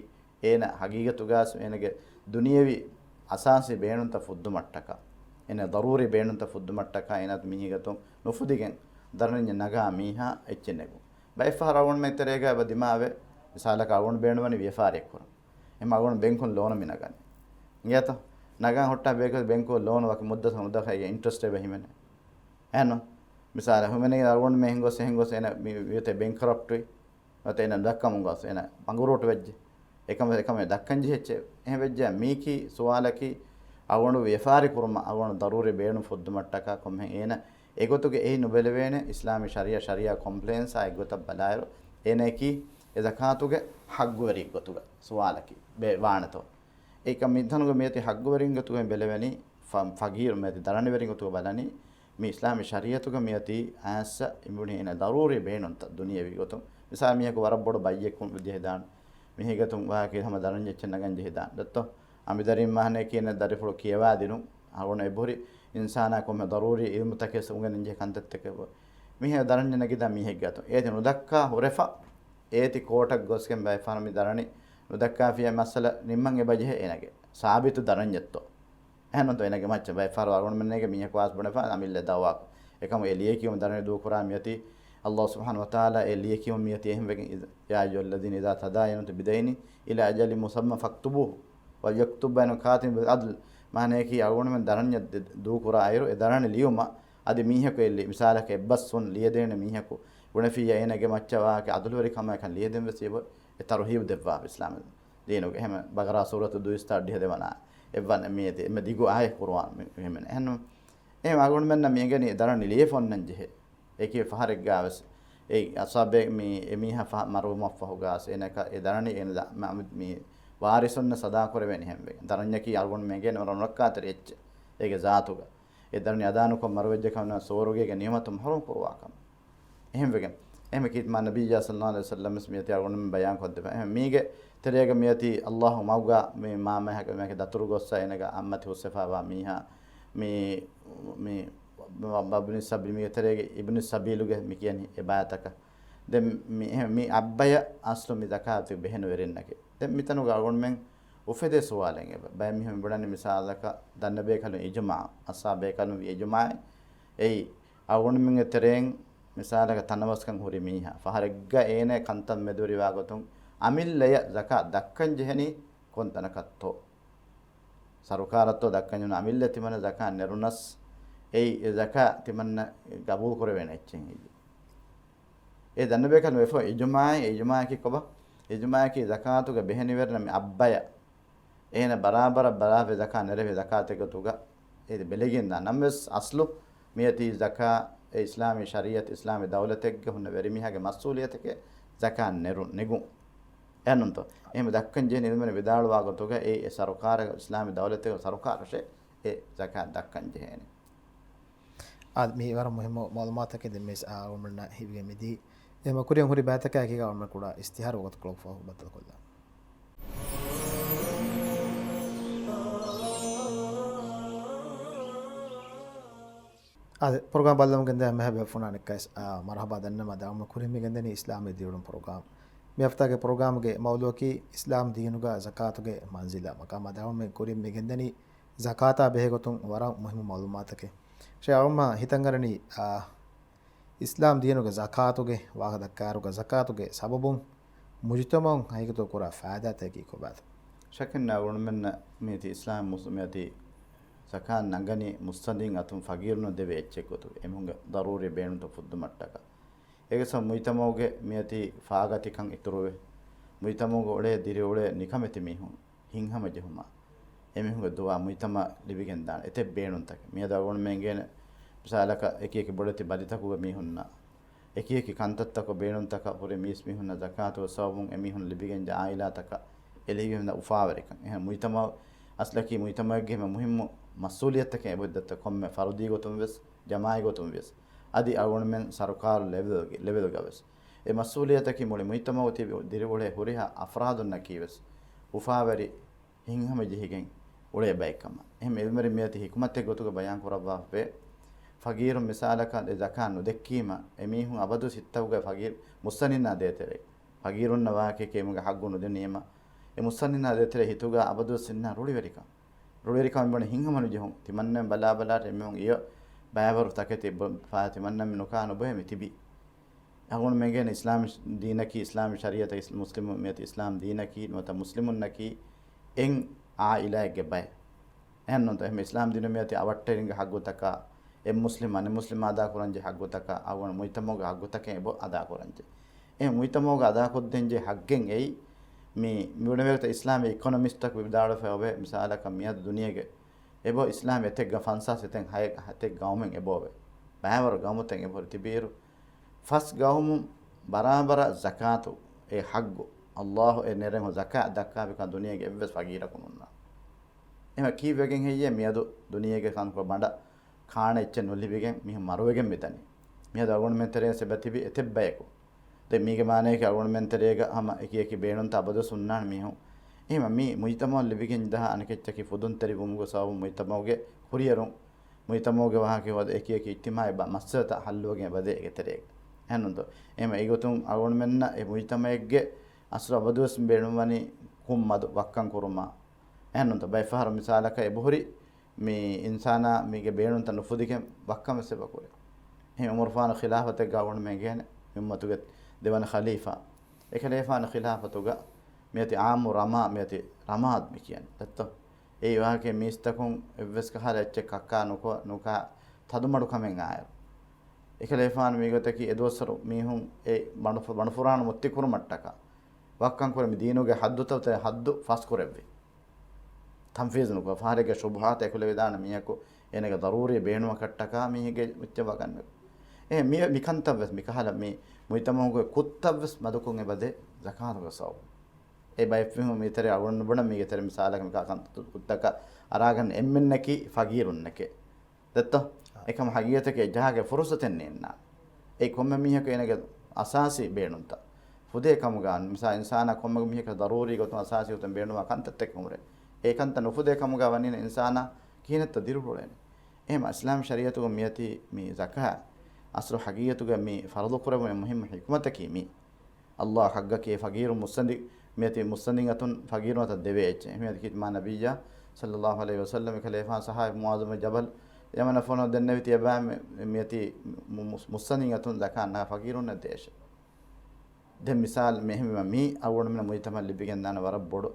އޭނަ ހަގީގަތުގަސް އޭނަގެ ދުނިޔެވީ އަސާސީ ބޭނުންތައް ފުއްދުމަށްޓަކާ، އޭނަ ދަރޫރީ ބޭނުންތައް ފުއްދުމަށްޓަކާ އޭނަ މީހެއްގެ ގޮތުން ނުފުދިގެން ދަރަނިން ނަގާ މީހާ އެއްޗެއް ނެގުން. ބައެއްފަހަރު އަޅުގަނޑުމެން ތެރޭގަ އެބަ ދިމާވެ، މިސާލަކަށް އަޅުގަނޑު ބޭނުންވަނީ ވިޔަފާރިއެއް ކުރަން. އެމަ އަޅުގަނޑު ބެންކުން ލޯނު މި ނަގަނީ. އިނގޭތޯ؟ ނަގަން ހުއްޓާ ބޭކަލް ބެންކު ލޯނު ވަކި މުއްދަތަށް މުއްދަތަކަށް އޭގެ އިންޓްރެސްޓް އެބަ ހިމެނޭ. އެހެންނު؟ މިސާލަށް، ހިމެނޭ އަޅުގަނޑުމެން ހިނގޮސް ހިނގޮސް އޭނަ މި ވިޔަތެ ބެންކްރަޕްޓްވި، ނުވަތަ އޭނަ ނުދައްކަމުން ގޮސް އޭނަ ބަނގުރޫޓް ވެއްޖެ. އެކަމަ އެކަމެ ދައްކަން ޖެހިއްޗެ. އެހެން ވެއްޖެ މީކީ ސުވާލަކީ، އަޅުގަނޑު ވިޔަފާރި ކުރުމަށް އަޅުގަނޑު ދަރޫރީ ބޭނުން ފުއްދުމަށްޓަކާ ކޮންމެހެން އޭނަ އެގޮތުގެ އެހީ ނުބެލެވޭނެ. އިސްލާމީ ޝަރީއަ، ޝަރީއަ ކޮމްޕްލައިންސާ އެއްގޮތަށް ބަލާއިރު، އޭނައަކީ އެ ޒަކާތުގެ ހައްގުވެރި ގޮތުގަ ސުވާލަކީ ބެ-، ވާނެތޯ؟ އެކަމް މިތަނުގަ މިއޮތީ ހައްގުވެރިން ގޮތުގައި ބެލެވެނީ، ފަ-، ފަގީރު މިއޮތީ ދަރަނިވެރިން ގޮތުގަ ބަލަނީ، މި އިސްލާމީ ޝަރީއަތުގަ މިއޮތީ އައިސް އިބުނީ އޭނަ ދަރޫރީ ބޭނުންތައް ދުނިޔެވީ ގޮތުން. މިސާލް މީހަކު ވަރަށް ބޮޑު ބައްޔެއް ކުން ޖެހިދާނެ. މިހިގަތުން ވާހަކަ ހަމަ ދަރަންޏެއްޗެއް ނަގަން ޖެހިދާނެ. ދެއްތޯ؟ އަނބިދަރިން މާހަނައަކީ އޭނަ ދަރިފުޅު ކިޔަވާދިނުން. އަޅުގަނޑު އެބަހުރި އިންސާނާ ކޮންމެ ދަރޫރީ އިލްމުތަކެއް އުނގެނިން ޖެހޭ ކަންތައްތަކެއް. މީހާ ދަރަންޏެއް ނެގިދާ މީހެއްގެ އަތުން. އޭތި ނުދައްކާ ހުރެފަ، އޭތި ކޯޓަށް ގޮސްގެން ބައެއް ފަހަރު މި ދަރަނި ނުދައްކާފިޔާ މައްސަލަ ނިންމަން އެބަ ޖެހޭ އޭނަގެ ސާބިތު ދަރަންޏެއްތޯ. އެހެންނުތޯ އޭނަގެ މައްޗަށް ބައެއް ފަހަރު އަޅުގަނޑުމެންނޭގެ މީހަކު އައިސް ބުނެފަ އަމިއްލަ ދައުވާކޮށް. އެކަމު އެ ލިޔެކިޔުމު ދަރަނި ދޫކުރާ މިއޮތީ އައްލާހު ސުބްޙާނަހު ވަތަޢާލާ އެ ލިޔެކިޔުމު މިއޮތީ އެހެންވެގެން، يا أيها الذين إذا تداينتم بدين إلى أجل مسمى فاكتبوه وليكتب بينكم كاتب بالعدل. މާނަޔަކީ އަޅުގަނޑުމެން ދަރަންޏެއް ދެ-، ދޫކުރާ އިރު އެ ދަރަނި ލިޔުމަށް އަދި މީހަކު އެ ލި-، މިސާލަކަށް އެއްބަސްވުން ލިޔެދޭނެ މީހަކު ބުނެފިއްޔާ އޭނަގެ މައްޗަށް ވާހަކަ އަދުލުވެރިކަމާއެކަން ލިޔެދެން ވެސް އެބަ އެ ތަރުހީބު ދެއްވާ އިސްލާމް ދީނުގެ. އެހެން ބަގަރާ ސޫރަތު ދުއިސައްތަ އަށްޑިހަ ދެވަނަ އެއްވަން މިއެތި އެންމެ ދިގު އާޔަތް ޤުރުއާން މި-، މިހެން. އެހެން އެހެން އަޅުގަނޑުމެންނަށް މި އެނގެނީ ދަރަނި ލިޔެފަ އޮންނަން ޖެހޭ. އެކި ފަހަރެއްގާވެސް އެ އަސާބެ މި އެމީހާ ފަ-، މަރުވުމަށްފަހުގާސް އޭނަކަ އެ ދަރަނި އޭނަ ދަ-، މަ-، މި ވާރިސުންނަށް ސަދާކުރެވޭނެ ހެންވެ. ދަރަންޏަކީ އަޅުގަނޑުމެން އެނގޭނެ ވަރަށް ނުރައްކާތެރި އެއްޗެއް. އޭގެ ޒާތުގަ. އެ ދަރަނި އަދާނުކޮށް މަރުވެއްޖެ ކަމަށް ސުވަރުގޭގެ ނިޢުމަތުން މަހްރޫމް ކުރުވާ ކަމަށް. އެހެންވެގެން، އެހެން ކީރިތި މާ ނަބިއްޔާ ޞައްލައްލާހު ޢަލައިހި ވަސައްލަމަ ވެސް މިއޮތީ އަޅުގަނޑުމެން ބަޔާން ކޮށްދެފަ. އެހެން މީގެ ތެރޭގަ މިއޮތީ އައްލާހު މަގުގަ މި މާމައެކަ މީހަކެ ދަތުރު ގޮއްސަ އޭނަގަ އައްމަތި ހުސްވެފާވާ މީހާ މި، މި ވަ-، ވަ-، ވަބްނި ސަބީލް މީގެ ތެރޭގެ އިބްނި ސަބީލުގެ މި ކިޔަނީ އެ ބަޔަތަކަށް. ދެން މި، އެހެން މި އައްބަޔަށް އަސްލު މި ޒަކާތު ބެހެނުވެރިންނަކީ. ދެން މިތަނުގަ އަޅުގަނޑުމެން އުފެދޭ ސުވާލެއް އެބަ. ބައެއް މީހުން ބުނަނީ މިސާލަކަށް ދަންނަ ބޭކަލުން އިޖުމާ، އަސާ ބޭކަލުން ވި އިޖުމާއެއް. އެއީ އަޅުގަނޑުމެންގެ ތެރެއިން މިސާލަކަށް ތަނަވަސްކަން ހުރި މީހާ ފަހަރެއްގަ އޭނަ ކަންތައް މެދުވެރިވާ ގޮތުން އަމިއްލަޔަށް ޒަކާ ދައްކަން ޖެހެނީ ކޮން ތަނަކަށްތޯ؟ ސަރުކާރަށްތޯ ދައްކަން ޖެހުނު؟ އަމިއްލަ ތިމަންނަ ޒަކާ ނެރުނަސް އެއީ އެ ޒަކާ ތިމަންނަ ގަބޫލު ކުރެވޭނެ އެއްޗެއް ހެއްޔެވެ؟ އެ ދަންނަ ބޭކަލުން ވެފަ އިޖުމާއެއް، އިޖުމާއަކީ ކޮބާ؟ އިޖުމާއަކީ ޒަކާތުގެ ބެހެނިވެރިންނަށް މި އައްބަޔަށް އޭނަ ބަރާބަރަށް ބަލާފަ ޒަކާ ނެރެފަ ޒަކާތެއް ގޮތުގަ އޭ ބެލެގެންދާ ނަމަވެސް އަސްލު މިއަތީ ޒަކާ އެ އިސްލާމީ ޝަރީއަތް އިސްލާމީ ދައުލަތެއްގެ ހުންނަ ވެރިމީހާގެ މަސްއޫލިއްޔަތެކޭ ޒަކާ ނެރު-، ނެގުން. އެހެންނުންތޯ؟ އެހެން ދައްކަން ޖެހެނީ އިލްމުވެރިން ވިދާޅުވާ ގޮތުގަ އެ، އެ ސަރުކާރަށް އިސްލާމީ ދައުލަތެއް ސަރުކާރަށޭ އެ ޒަކާ ދައްކަން ޖެހޭނެ. އާދެ، މީ ވަރަށް މުހިއްމު މަޢުލޫމާތަކެއް ދެން މި އާ އަޅުގަނޑުމެންނަށް ހީވެގެން މިދީ. އެ މަ ކުރިން ހުރި ބައިތަކާ އެކީގަ އަޅުގަނޑު ކުޑަ އިސްތިހާރު ވަގުތުކޮޅަކު ފަހު ބައްދަލުކޮށްލާ. އާދެ، ޕްރޮގްރާމް ބައްލަވަމުން ގެންދަވާ ހަމަ ބޭފުޅުންނަށް އަނެއްކާވެސް، އާ، މަރުޙަބާ ދަންނަވަން. އަޅުގަނޑު ކުރިން މި ގެންދަނީ އިސްލާމީ ދިރިއުޅުން ޕްރޮގްރާމް. މި ހަފްތާގެ ޕްރޮގްރާމްގެ މައުޟޫޢަކީ އިސްލާމް ދީނުގަ ޒަކާތުގެ މަންޒިލަ މަޤާމާ. އަޅުގަނޑުމެން ކުރިން މި ގެންދަނީ ޒަކާތާ ބެހޭގޮތުން ވަރަށް މުހިއްމު މަޢުލޫމާތަކެއް. ޝޭޚް އަޅުގަނޑުމެން ހިތަށް އަރަނީ، އާ، އިސްލާމް ދީނުގެ ޒަކާތުގެ ވާހަކަ ދައްކާއިރުގަ ޒަކާތުގެ ސަބަބުން މުޖުތަމަޢުން ހަގީގަތުގަ ކުރާ ފައިދާތަކީ ކޮބާތޯ؟ ޝައްކެއް ނެތް އަޅުގަނޑުމެންނަށް މިއޮތީ އިސްލާމް މުސް-، މިއޮތީ ޒަކާތް ނަގަނީ މުއްސަނދިން އަތުން ފަގީރުންނަށް ދެވޭ އެއްޗެއް ގޮތުގަ އެމީހުންގެ ޟަރޫރީ ބޭނުންތައް ފުއްދުމަށްޓަކާ. އޭގެ ސަބަބުން މުޖްތަމަޢުގެ މިއޮތީ ފާގަތިކަން އިތުރުވެ، މުޖްތަމަޢުގަ އުޅޭ ދިރިއުޅޭ ނިކަމެތި މީހުން ހިތްހަމަޖެހުމަށް އެމީހުންގެ ދުވާ މުޖްތަމަޢަށް ލިބިގެންދާނެ އެތައް ބޭނުންތަކެއް. މިއަދު އަޅުގަނޑުމެން އެނގޭނެ މިސާލަކަށް އެކި އެކި ބޮޑެތި ބަލިތަކުގެ މީހުންނަށް، އެކި އެކި ކަންތައްތަކުގެ ބޭނުންތަކަށް ހުރި މީސްމީހުންނަށް ޒަކާތުގެ ސަބަބުން އެމީހުން ލިބިގެން އާއިލާތަކަށް އެ ލިބިގެން އުފާވެރިކަން. އެހެން މުޖްތަމަޢު އަސްލަކީ މުޖްތަމަޢެއްގެ ހަމަ މުހިއްމު މަސްއޫލިއްޔަތަކެއް އެބައޮތް ދައްތަ ކޮންމެ ފަރުދީ ގޮތުން ވެސް، ޖަމާޢީ ގޮތުން ވެސް. އަދި އަޅުގަނޑުމެން ސަރުކާރު ލެވެލްގެ، ލެވެލްގަ ވެސް. އެ މަސްއޫލިއްޔަތަކީ މުޅި މުޖްތަމަޢު ތިބި ދިރިއުޅޭ ހުރިހާ އަފްރާދުންނަކީ ވެސް އުފާވެރި ހިތްހަމަޖެހިގެން އުޅޭ ބައެއްކަމަށް. އެހެން އިލްމުވެރިން މިއޮތީ ޙިކުމަތެއް ގޮތުގަ ބަޔާން ކުރައްވާފައި، ފަގީރުން މިސާލަކަށް އެ ޒަކާތް ނުދެއްކީމަ، އެމީހުން އަބަދުވެސް ހިތުގަ ފަގީރު މުއްސަނދިންނާ ދޭތެރޭ، ފަގީރުންނަށް ވާހަކައެކޭ އެމީހުންގެ ޙައްޤު ނުދިނީމަ، އެ މުއްސަނދިންނާ ދޭތެރޭ ހިތުގަ އަބަދުވެސް އިންނާ ރުޅިވެރިކަން. ރުޅިވެރިކަމަށް ބުނެ ހިތްހަމަނުޖެހުން. ތިމަންނަމެން ބަލާބަލާ އެމީހުން އިޔޮ ބައިވަރު ތަކެތި ބޮ-، ފާ ތިމަންނަމެން ނުކާ ނުބޮހެ މި ތިބީ. އަޅުގަނޑުމެން އެނގޭނެ އިސްލާމީ ދީނަކީ، އިސްލާމީ ޝަރީޢަތަކީ، މުސްލިމު މިއޮތީ އިސްލާމް ދީނަކީ ނުވަތަ މުސްލިމުންނަކީ އެއް އާއިލާއެއްގެ ބައެއް. އެހެންނޫންތޯ؟ އެހެން އިސްލާމް ދީނު މިއޮތީ އަވަށްޓެރިންގެ ޙައްޤުތަކާ، އެއް މުސްލިމް އަނެއް މުސްލިމާ އަދާކުރަންޖެހޭ ހައްގުތަކާ، އަޅުގަނޑު މުޖްތަމަޢުގެ ހައްގުތަކެއް އެބަ އަދާކުރަންޖެހޭ. އެ މުޖްތަމަޢުގަ އަދާކޮށްދޭންޖެހޭ ހައްގެއް އެއީ، މި، މި ބުނެވޭގޮތަށް އިސްލާމީ އިކޮނޮމިސްޓަކު ވިދާޅުވެފައި އޮވޭ، މިސާލަކަށް މިއަދު ދުނިޔޭގެ އެބަ އިސްލާމް އެތެއް ގަ-، ފަންސާސް އެތެއް ހައެއް، އެތެއް ގައުމެއް އެބައޮވޭ. ބައިވަރު ގައުމުތައް އެބަހުރި ތިބިއިރު، ފަސް ގައުމު ބަރާބަރަށް ޒަކާތު އެ ހައްގު، ﷲ އެ ނެރެން ޒަކާތް ދައްކާފިކަން ދުނިޔޭގެ އެއްވެސް ފަގީރަކު ނުންނާނެ. އެހެން ކީއްވެގެން ހެއްޔޭ މިއަދު ދުނިޔޭގެ ކަންކޮ ބަނޑަށް ކާނެ އެއްޗެއް ނުލިބިގެން މީހުން މަރުވެގެން މިދަނީ؟ މިއަދު އަޅުގަނޑުމެން ތެރޭ ސެބަ ތިބި އެތެއް ބަޔަކު. ދެން މީގެ މާނަޔަކީ އަޅުގަނޑުމެން ތެރޭގަ ހަމަ އެކި އެކި ބޭނުންތައް އަބަދުވެސް ހުންނާނެ މީހުން. އެހެން މި މުޖްތަމަޢުން ލިބިގެން ދާ އަނެކެއްޗަކީ ފުދުންތެރިވުމުގެ ސަބަބުން މުޖްތަމަޢުގެ ކުރިއެރުން، މުޖްތަމަޢުގެ ވާހަކަ އެކި އެކި އިޖްތިމާޢީ ބަ-، މައްސަލަތައް ހައްލުވެގެން އެބަދޭ އޭގެ ތެރޭގަ. އެހެންނުންތޯ؟ އެހެން އެގޮތުން އަޅުގަނޑުމެންނަށް އެ މުޖްތަމަޢެއްގެ އަސްލު އަބަދުވެސް ބޭނުންވަނީ ކުން މަދު ވައްކަން ކުރުމަށް. އެހެންނުންތޯ؟ ބައެއް ފަހަރު މިސާލަކަށް އެބަހުރި މި އިންސާނާ މީގެ ބޭނުންތައް ނުފުދިގެން ވައްކަން ވެސް އެބަ ކުރޭ. އެހެން ޢުމަރުފާނު ޚިލާފަތެއްގަ އަޅުގަނޑުމެން އެނގޭނެ މި އުއްމަތުގެ ދެވަނަ ޚަލީފާ. އެކަލޭފާނު ޚިލާފަތުގަ މިއޮތީ ޢާއްމު ރަމާ، މިއޮތީ ރަމާދު މި ކިޔަނީ. ދެއްތޯ؟ އެއީ ވާހަކައެއް މީސްތަކުން އެއްވެސް ކަހަލަ އެއްޗެއް ކައްކާ ނުކޮ-، ނުކާ ތަދުމަޑުކަމެއް އާއިރު. އެކަލޭފާނު މިގޮތަކީ އެދުވަސްވަރު މީހުން އެ ބަނޑު-، ބަނޑުފުރާނު މުއްތި ކުރުމަށްޓަކާ ވައްކަން ކުރި މި ދީނުގެ ހައްދުތައް ތެރެ ހައްދު ފަސްކުރެއްވި. ތަންފީޒު ނުކުރ، ފަހަރެއްގެ ޝުބުހާތައް އެކުލެވިދާނެ މީހަކު އޭނަގެ ޟަރޫރީ ބޭނުމަކަށްޓަކާ މީހެއްގެ މުއްޗަށް ވަގަން ނުކުރޭ. އެ މި-، މިކަންތައް ވެސް މިކަހަލަ މި މުޖްތަމަޢުގެ ކުށްތައް ވެސް މަދުކޮށް އެބަދޭ ޒަކާތުގެ ސަބަބުން. އެ ބައެއް ފިހުން މިތެރެ އަޅުގަނޑު ބުނަ މީގެ ތެރެ މިސާލަކަށް މިކާ ކަންތައް ކުށްތަކަށް އަރާގަން އެންމެންނަކީ ފަގީރުންނެކޭ. ދެއްތޯ؟ އާ. އެކަމަ ހަގީގަތަކީ އެ ޖަހާގެ ފުރުސަތެއް ނޭންނާނެ. އެ ކޮންމެ މީހަކު އޭނަގެ އަސާސީ ބޭނުންތައް ފުދޭ ކަމުގަ، މިސާ އިންސާނާ ކޮންމެ މީހަކަށް ޟަރޫރީ ގޮތުން އަސާސީ ގޮތުން ބޭނުންވާ ކަންތައްތަކެއް ހުރޭ. އެ ކަންތައް ނުފުދޭ ކަމުގަ ވަނީނަ އިންސާނާ ކިހިނެއްތޯ ދިރިއުޅޭނެ. އެހެން އިސްލާމް ޝަރީޢަތުގަ މިއޮތީ މި ޒަކާތް އަސްލު ހަގީގަތުގަ މި ފަރުޟު ކުރެވުމުގެ މުހިއްމު ޙިކުމަތަކީ މި. ﷲ ޙައްޤަކީ ފަގީރު މުއްސަނދި، މިއޮތީ މުއްސަނދިން އަތުން ފަގީރުން އަތަށް ދެވޭ އެއްޗެއް. އެހެންވީމަ ކީރިތި މާ ނަބިއްޔާ ޞައްލައްލާހު ޢަލައިހި ވަސައްލަމް އެކަލޭފާނު ޞަޙާބީ މުޢާޛު ބިން ޖަބަލް ޔަމަނަށް ފޮނުވަން ދެންނެވި ތިޔަބައިމީހުން މިއޮތީ މު-، މު-، މުއްސަނދިން އަތުން ޒަކާތް ނަގާ ފަގީރުންނަށް ދޭށޭ. ދެން މިސާލު މި އެހެންވީމަ މީ އަޅުގަނޑުމެންނަށް މުޖްތަމަޢަށް ލިބިގެންދާނެ ވަރަށް ބޮޑު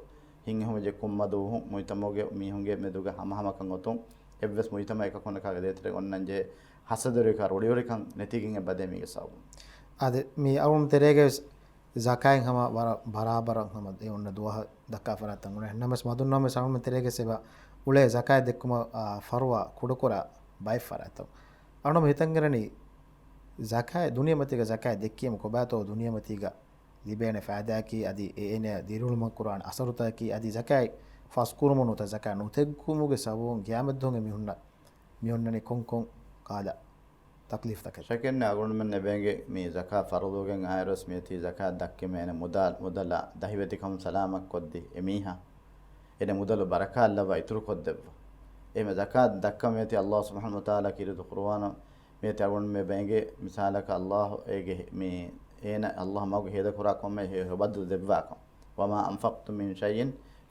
ހިތްހަމަޖެއް ކުންމަދު ވަހުން މުޖްތަމަޢުގެ މީހުންގެ މެދުގަ ހަމަހަމަކަން އޮތުން އެއްވެސް މުޖްތަމަޢެއް އެކަކު ނަކާގެ ދޭތެރޭގަ އޮންނަންޖެހޭ ހަސަދަވެރިކަން ރުޅިވެރިކަން ނެތިގެން އެބަދޭ މީގެ ސަބަބުން. އާދެ، މި އަޅުގަނޑު ތެރޭގަ ވެސް ޒަކާތް ހަމަ ވަރަށް ބަރާބަރަށް ހަމަ އެ އޮންނަ ދުވަހަށް ދައްކާ ފަރާތްތައް އޮންނަ. ނަމަވެސް މަދުންނަމަވެސް އަޅުގަނޑު ތެރޭގަ ވެސް އެބަ އުޅޭ ޒަކާތް ދެއްކުމަށް، އާ، ފަރުވާ ކުޑަކުރާ ބައެއް ފަރާތްތައް. އަޅުގަނޑު ހިތަށްއެރެނީ ޒަކާތް ދުނިޔެމަތީގަ ޒަކާތް ދެއްކީމަ ކޮބާތޯ ދުނިޔެމަތީގަ ލިބޭނެ ފައިދާއަކީ އަދި އެ އޭނަ ދިރިއުޅުމަށް ކުރާނެ އަސަރުތަކަކީ އަދި ޒަކާތް ފަސްކުރުމުން ނުވަތަ ޒަކާތް ނުދެއްކުމުގެ ސަބަބުން ގިޔާމަތްދުވަހުގެ މީހުންނަށް މި އޮންނަނީ ކޮންކޮން ކަހަލަ ތަކްލީފްތަކެއް؟ ޝައްކެއްނެތް އަޅުގަނޑުމެން އެބައިނގޭ މި ޒަކާތް ފަރުޟުވެގެން އާއިރުވެސް މިއޮތީ ޒަކާތް ދައްކަމޭނެ މުދާ-، މުދަލާ ދަހިވެތިކަމުން ސަލާމަތްކޮށްދީ އެ މީހާ އޭނަ މުދަލު ބަރަކާތްލައްވާ އިތުރުކޮށްދެއްވާ. އެހެންވެ ޒަކާތް ދައްކަމޭތީ ﷲ ސުބްޙާނަހޫ ވަތަޢާލާ ކީރިތި ޤުރުއާނު މިއޮތީ އަޅުގަނޑުމެން އެބައިނގޭ މިސާލަކަށް ﷲ އޭގެ މި އޭނަ ﷲ މަގުގަ ހޭދަކުރާ ކޮންމެ ހެޔޮ ބަދަލު ދެއްވާކަން. وما أنفقتم من شيء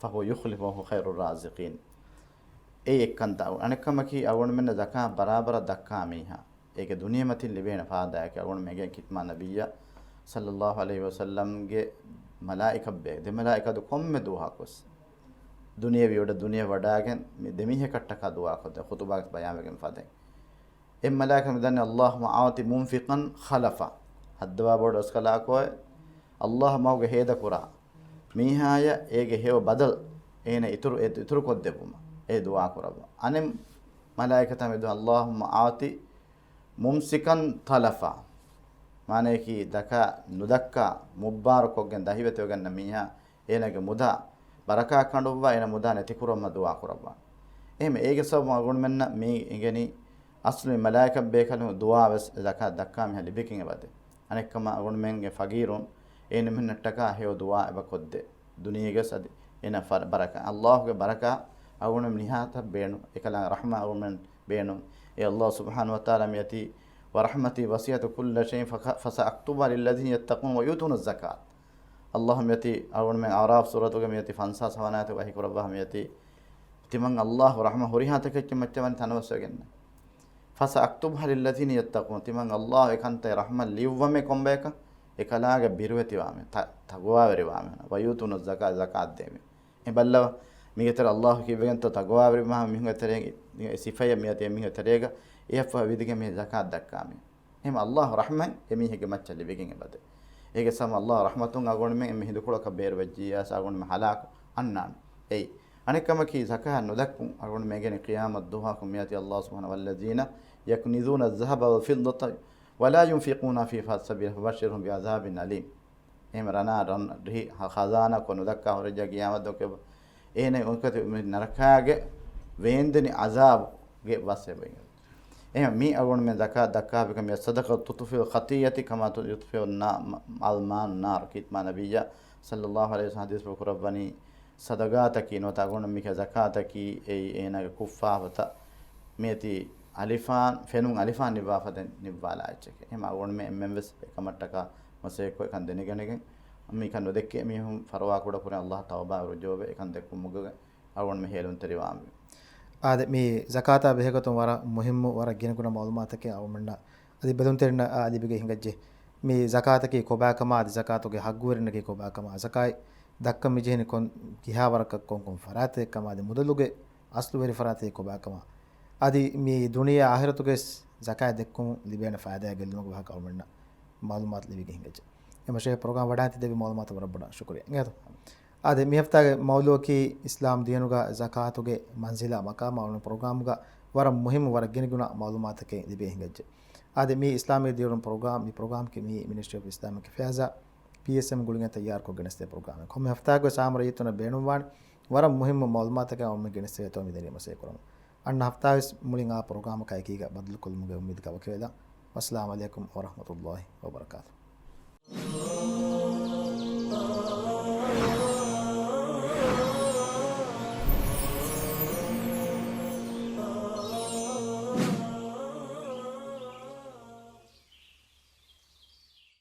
فهو يخلفه وهو خير الرازقين. އެއީ އެއްކަންތައް. އަނެއްކަމަކީ އަޅުގަނޑުމެންނަށް ޒަކާތް ބަރާބަރަށް ދައްކާ މީހާ އޭގެ ދުނިޔެމަތިން ލިބޭނެ ފާއިދާއަކީ އަޅުގަނޑުމެން އެނގޭ ކީރިތި މާ ނަބިއްޔާ ޞައްލައްލާހު ޢަލައިހި ވަސައްލަމްގެ މަލާއިކަތްބޭ، ދެ މަލާއިކަތު ކޮންމެ ދުވަހަކުވެސް ދުނިޔެ ވިއުޑަ ދުނިޔެ ވަޑާގެން މި ދެމީހަކަށްޓަކާ ދުޢާކޮށްދޭ ޚުޠުބާގަސް ބަޔާންވެގެން ފަދައިން. އެއް މަލާއިކަ މިދަނީ اللهم أعط منفقا خلفا. ހައްދަވާ ބޮޑު އަސްކަލާކޯއެ، ﷲ މަގުގަ ހޭދަކުރާ މީހާޔަށް އޭގެ ހެޔޮ ބަދަލު އޭނަ އިތުރު، އެ އިތުރުކޮށްދެއްވުމަށް އެ ދުޢާ ކުރައްވާ. އަނެއް މަލާއިކަތަށް މިދުޢާ اللهم أعط ممسكا تلفا. މާނަޔަކީ ޒަކާތް ނުދައްކާ މުއްބާރުކޮށްގެން ދަހިވެތިވެގަންނަ މީހާ އޭނާގެ މުދާ ބަރަކާތް ކަނޑުއްވާ އޭނަ މުދާ ނެތިކުރުމަށް ދުޢާ ކުރައްވާ. އެހެން އޭގެ ސަބަބުން އަޅުގަނޑުމެންނަށް މި އެނގެނީ އަސްލު މި މަލާއިކަތް ބޭކަލުން ދުޢާ ވެސް ޒަކާތް ދައްކާ މީހާ ލިބިގެން އެބަދޭ. އަނެއްކަމަށް އަޅުގަނޑުމެންގެ ފަގީރުން އޭނަމެންނަށްޓަކާ ހެޔޮ ދުޢާ އެބަ ކޮށްދޭ. ދުނިޔޭގަސް އަދި އޭނަ ފަރ-، ބަރަކާ، ﷲގެ ބަރަކާ އަޅުގަނޑުމެން ނިހާތައް ބޭނުން، އެކަލާ ރަޙްމާ އަޅުގަނޑުމެން ބޭނުން. އޭ ﷲ ސުބްޙާނަހޫ ވަތަޢާލާ މިއޮތީ، ورحمتي وسعت كل شيء فك-، فسأكتبها للذين يتقون ويؤتون الزكاة. ﷲ މިއޮތީ އަޅުގަނޑުމެން އަޢުރާފް ސޫރަތުގެ މިއޮތީ ފަންސާސް ހަވަނަ އާޔަތު ވަޙީ ކުރައްވާ މިއޮތީ، ތިމަން ﷲ ރަޙްމަ ހުރިހާ ތަކެއްޗެއް މައްޗަށް ވަނީ ތަނަވަސްވެގެން. فسأكتبها للذين يتقون. ތިމަން ﷲ އެކަންތައް ރަޙްމަ ލިޔުއްވަމޭ ކޮންބަޔަކަށް އެކަލާގެ ބިރުވެތިވާމެ، ތަ-، ތަޤްވާވެރިވާމެ. ويؤتون الزكاة، ޒަކާތް ދޭމެ. އެ ބައްލަވަ، މީގެ ތެރޭ ﷲ ކީއްވެގެންތޯ ތަޤްވާވެރިވާ މީހުންގެ ތެރޭގަ އެ ސިފަޔަށް މިއަދި އެ މީހުންގެ ތެރޭގަ އެއަށްފަހު ވިދިގެން މި ޒަކާތް ދައްކާ މީ. އެހެން އައްލާހު ރަޙްމަތް އެމީހެއްގެ މައްޗަށް ލިބިގެން އެބަދޭ. އޭގެ ސަމަ އައްލާހު ރަޙްމަތުން އަގުންމެން އެންމެ ހިނދުކޮޅަކަށް ބޭރުވެއްޖިއްޔާސް އަގުންމެ ހަލާކު އަންނާނެ. އެއީ. އަނެއްކަމަކީ، ޒަކާތް ނުދައްކުން އަގުންމެން ގެނެ ޤިޔާމަތް ދުވަހަކު މިއަތި އައްލާހު ސުބްޙާނަހު، والذين يكنزون الذهب والفضة ولا ينفقونها في سبيل الله فبشرهم بعذاب أليم. އެހެން ރަނާ ރަން ރިހި ޚަޒާނާކޮށް ނުދައްކާ ހުރެއްޖެ ޤިޔާމަތް ދުވަހު އޭނަ އުންކަތި މި ނަރަކާގެ ވޭންދެނި ޢަޒާބުގެ ބަސް އެބައި. އެހެން މި އަގުންމެން ޒަކާތް ދައްކާ ބިކަމި، الصدقة تطفئ الخطيئة كما يطفئ النا-، الماء النار. ކީރިތި މާ ނަބިއްޔާ ޞައްލައްލާހު ޢަލައިހި ވަސައްލަމް ޙަދީޘް ކުރައްވަނީ، ޞަދަޤާތަކީ ނުވަތަ އަގުން މިކަ ޒަކާތަކީ އެއީ އޭނާގެ ކުށްފާފަތައް މިއަތި އަލިފާން، ފެނުން އަލިފާން ނިއްވާ ފަދައިން ނިއްވާލާ އެއްޗެކޭ. އެހެން އަގުންމެން އެންމެން ވެސް އެކަމަށްޓަކާ މަސައްކަތްކޮށް އެކަން ދެނެގަނެގެން، މިކަން ނުދެއްކޭ މީހުން ފަރުވާ ކުޑަކުރެން އައްލާހަށް ތައުބާ ރުޖޫޢަވެ އެކަން ދެއްކުމުގަ އަޅުގަނޑުމެން ހޭލުންތެރިވާންވީ. އާދެ، މި ޒަކާތާ ބެހޭގޮތުން ވަރަށް މުހިއްމު، ވަރަށް ގިނަގުނަ މަޢުލޫމާތަކެއް އަޅުގަނޑަށް އަދި ބެލުންތެރިންނަށް ލިބިގެން ހިނގައްޖެ. މި ޒަކާތަކީ ކޮބާކަމާ، އަދި ޒަކާތުގެ ޙައްގުވެރިންނަކީ ކޮބާކަމާ، ޒަކާތް ދައްކަން މިޖެހެނީ ކޮން ކިހާ ވަރަކަށް ކޮން ކޮން ފަރާތެއް ކަމާ، އަދި މުދަލުގެ އަސްލުވެރި ފަރާތެއް ކޮބާކަމާ، އަދި މި ދުނިޔެ އާޚިރަތުގެ ޒަކާތް ދެއްކުން ލިބޭނެ ފައިދާ ގެއްލުމުގެ ވާހަކަ އަޅުގަނޑަށް މަޢުލޫމާތު ލިބިގެން ހިނގައްޖެ. އެމަށޭ ޕްރޮގްރާމް ވަޑާއި ދެއްވި މަޢުލޫމާތަށް ވަރަށް ބޮޑަށް ޝުކުރިއްޔާ. އިނގޭތޯ؟ އާދެ، މި ހަފްތާގެ މައުޟޫޢަކީ އިސްލާމް ދީނުގަ ޒަކާތުގެ މަންޒިލާ މަޤާމާ އޮންނަ ޕްރޮގްރާމްގަ ވަރަށް މުހިއްމު، ވަރަށް ގިނަގުނަ މަޢުލޫމާތަކެއް ލިބޭ ހިނގައްޖެ. އާދެ، މީ އިސްލާމީ ދިވެހިރުން ޕްރޮގްރާމް، މި ޕްރޮގްރާމްގެ މީ މިނިސްޓްރީ އޮފް އިސްލާމިކް އެފެއާޒާ ޕީއެސްއެމް ގުޅިގެން ތައްޔާރުކޮށް ގެނެސްދޭ ޕްރޮގްރާމެއް. ކޮންމެ ހަފްތާގެ ސާމަ ރައްޔިތުންނަށް ބޭނުންވާނެ ވަރަށް މުހިއްމު މަޢުލޫމާތަކެއް އަޅުގަނޑުމެން ގެނެސްދެވޭތޯ މިދެނީ މަސައްކަތް ކުރަމުން. އަންނަ ހަފްތާވެސް މުޅިން އާ ޕްރޮގްރާމަކާ އެކީގަ ބައްދަލުކޮށްލުމުގެ އުއްމީދުގަ ވަކިވެލާ. ވައްސަލާމް ޢަލައިކުމް ވަރަޙްމަތުﷲ ވަބަރަކާތުހު.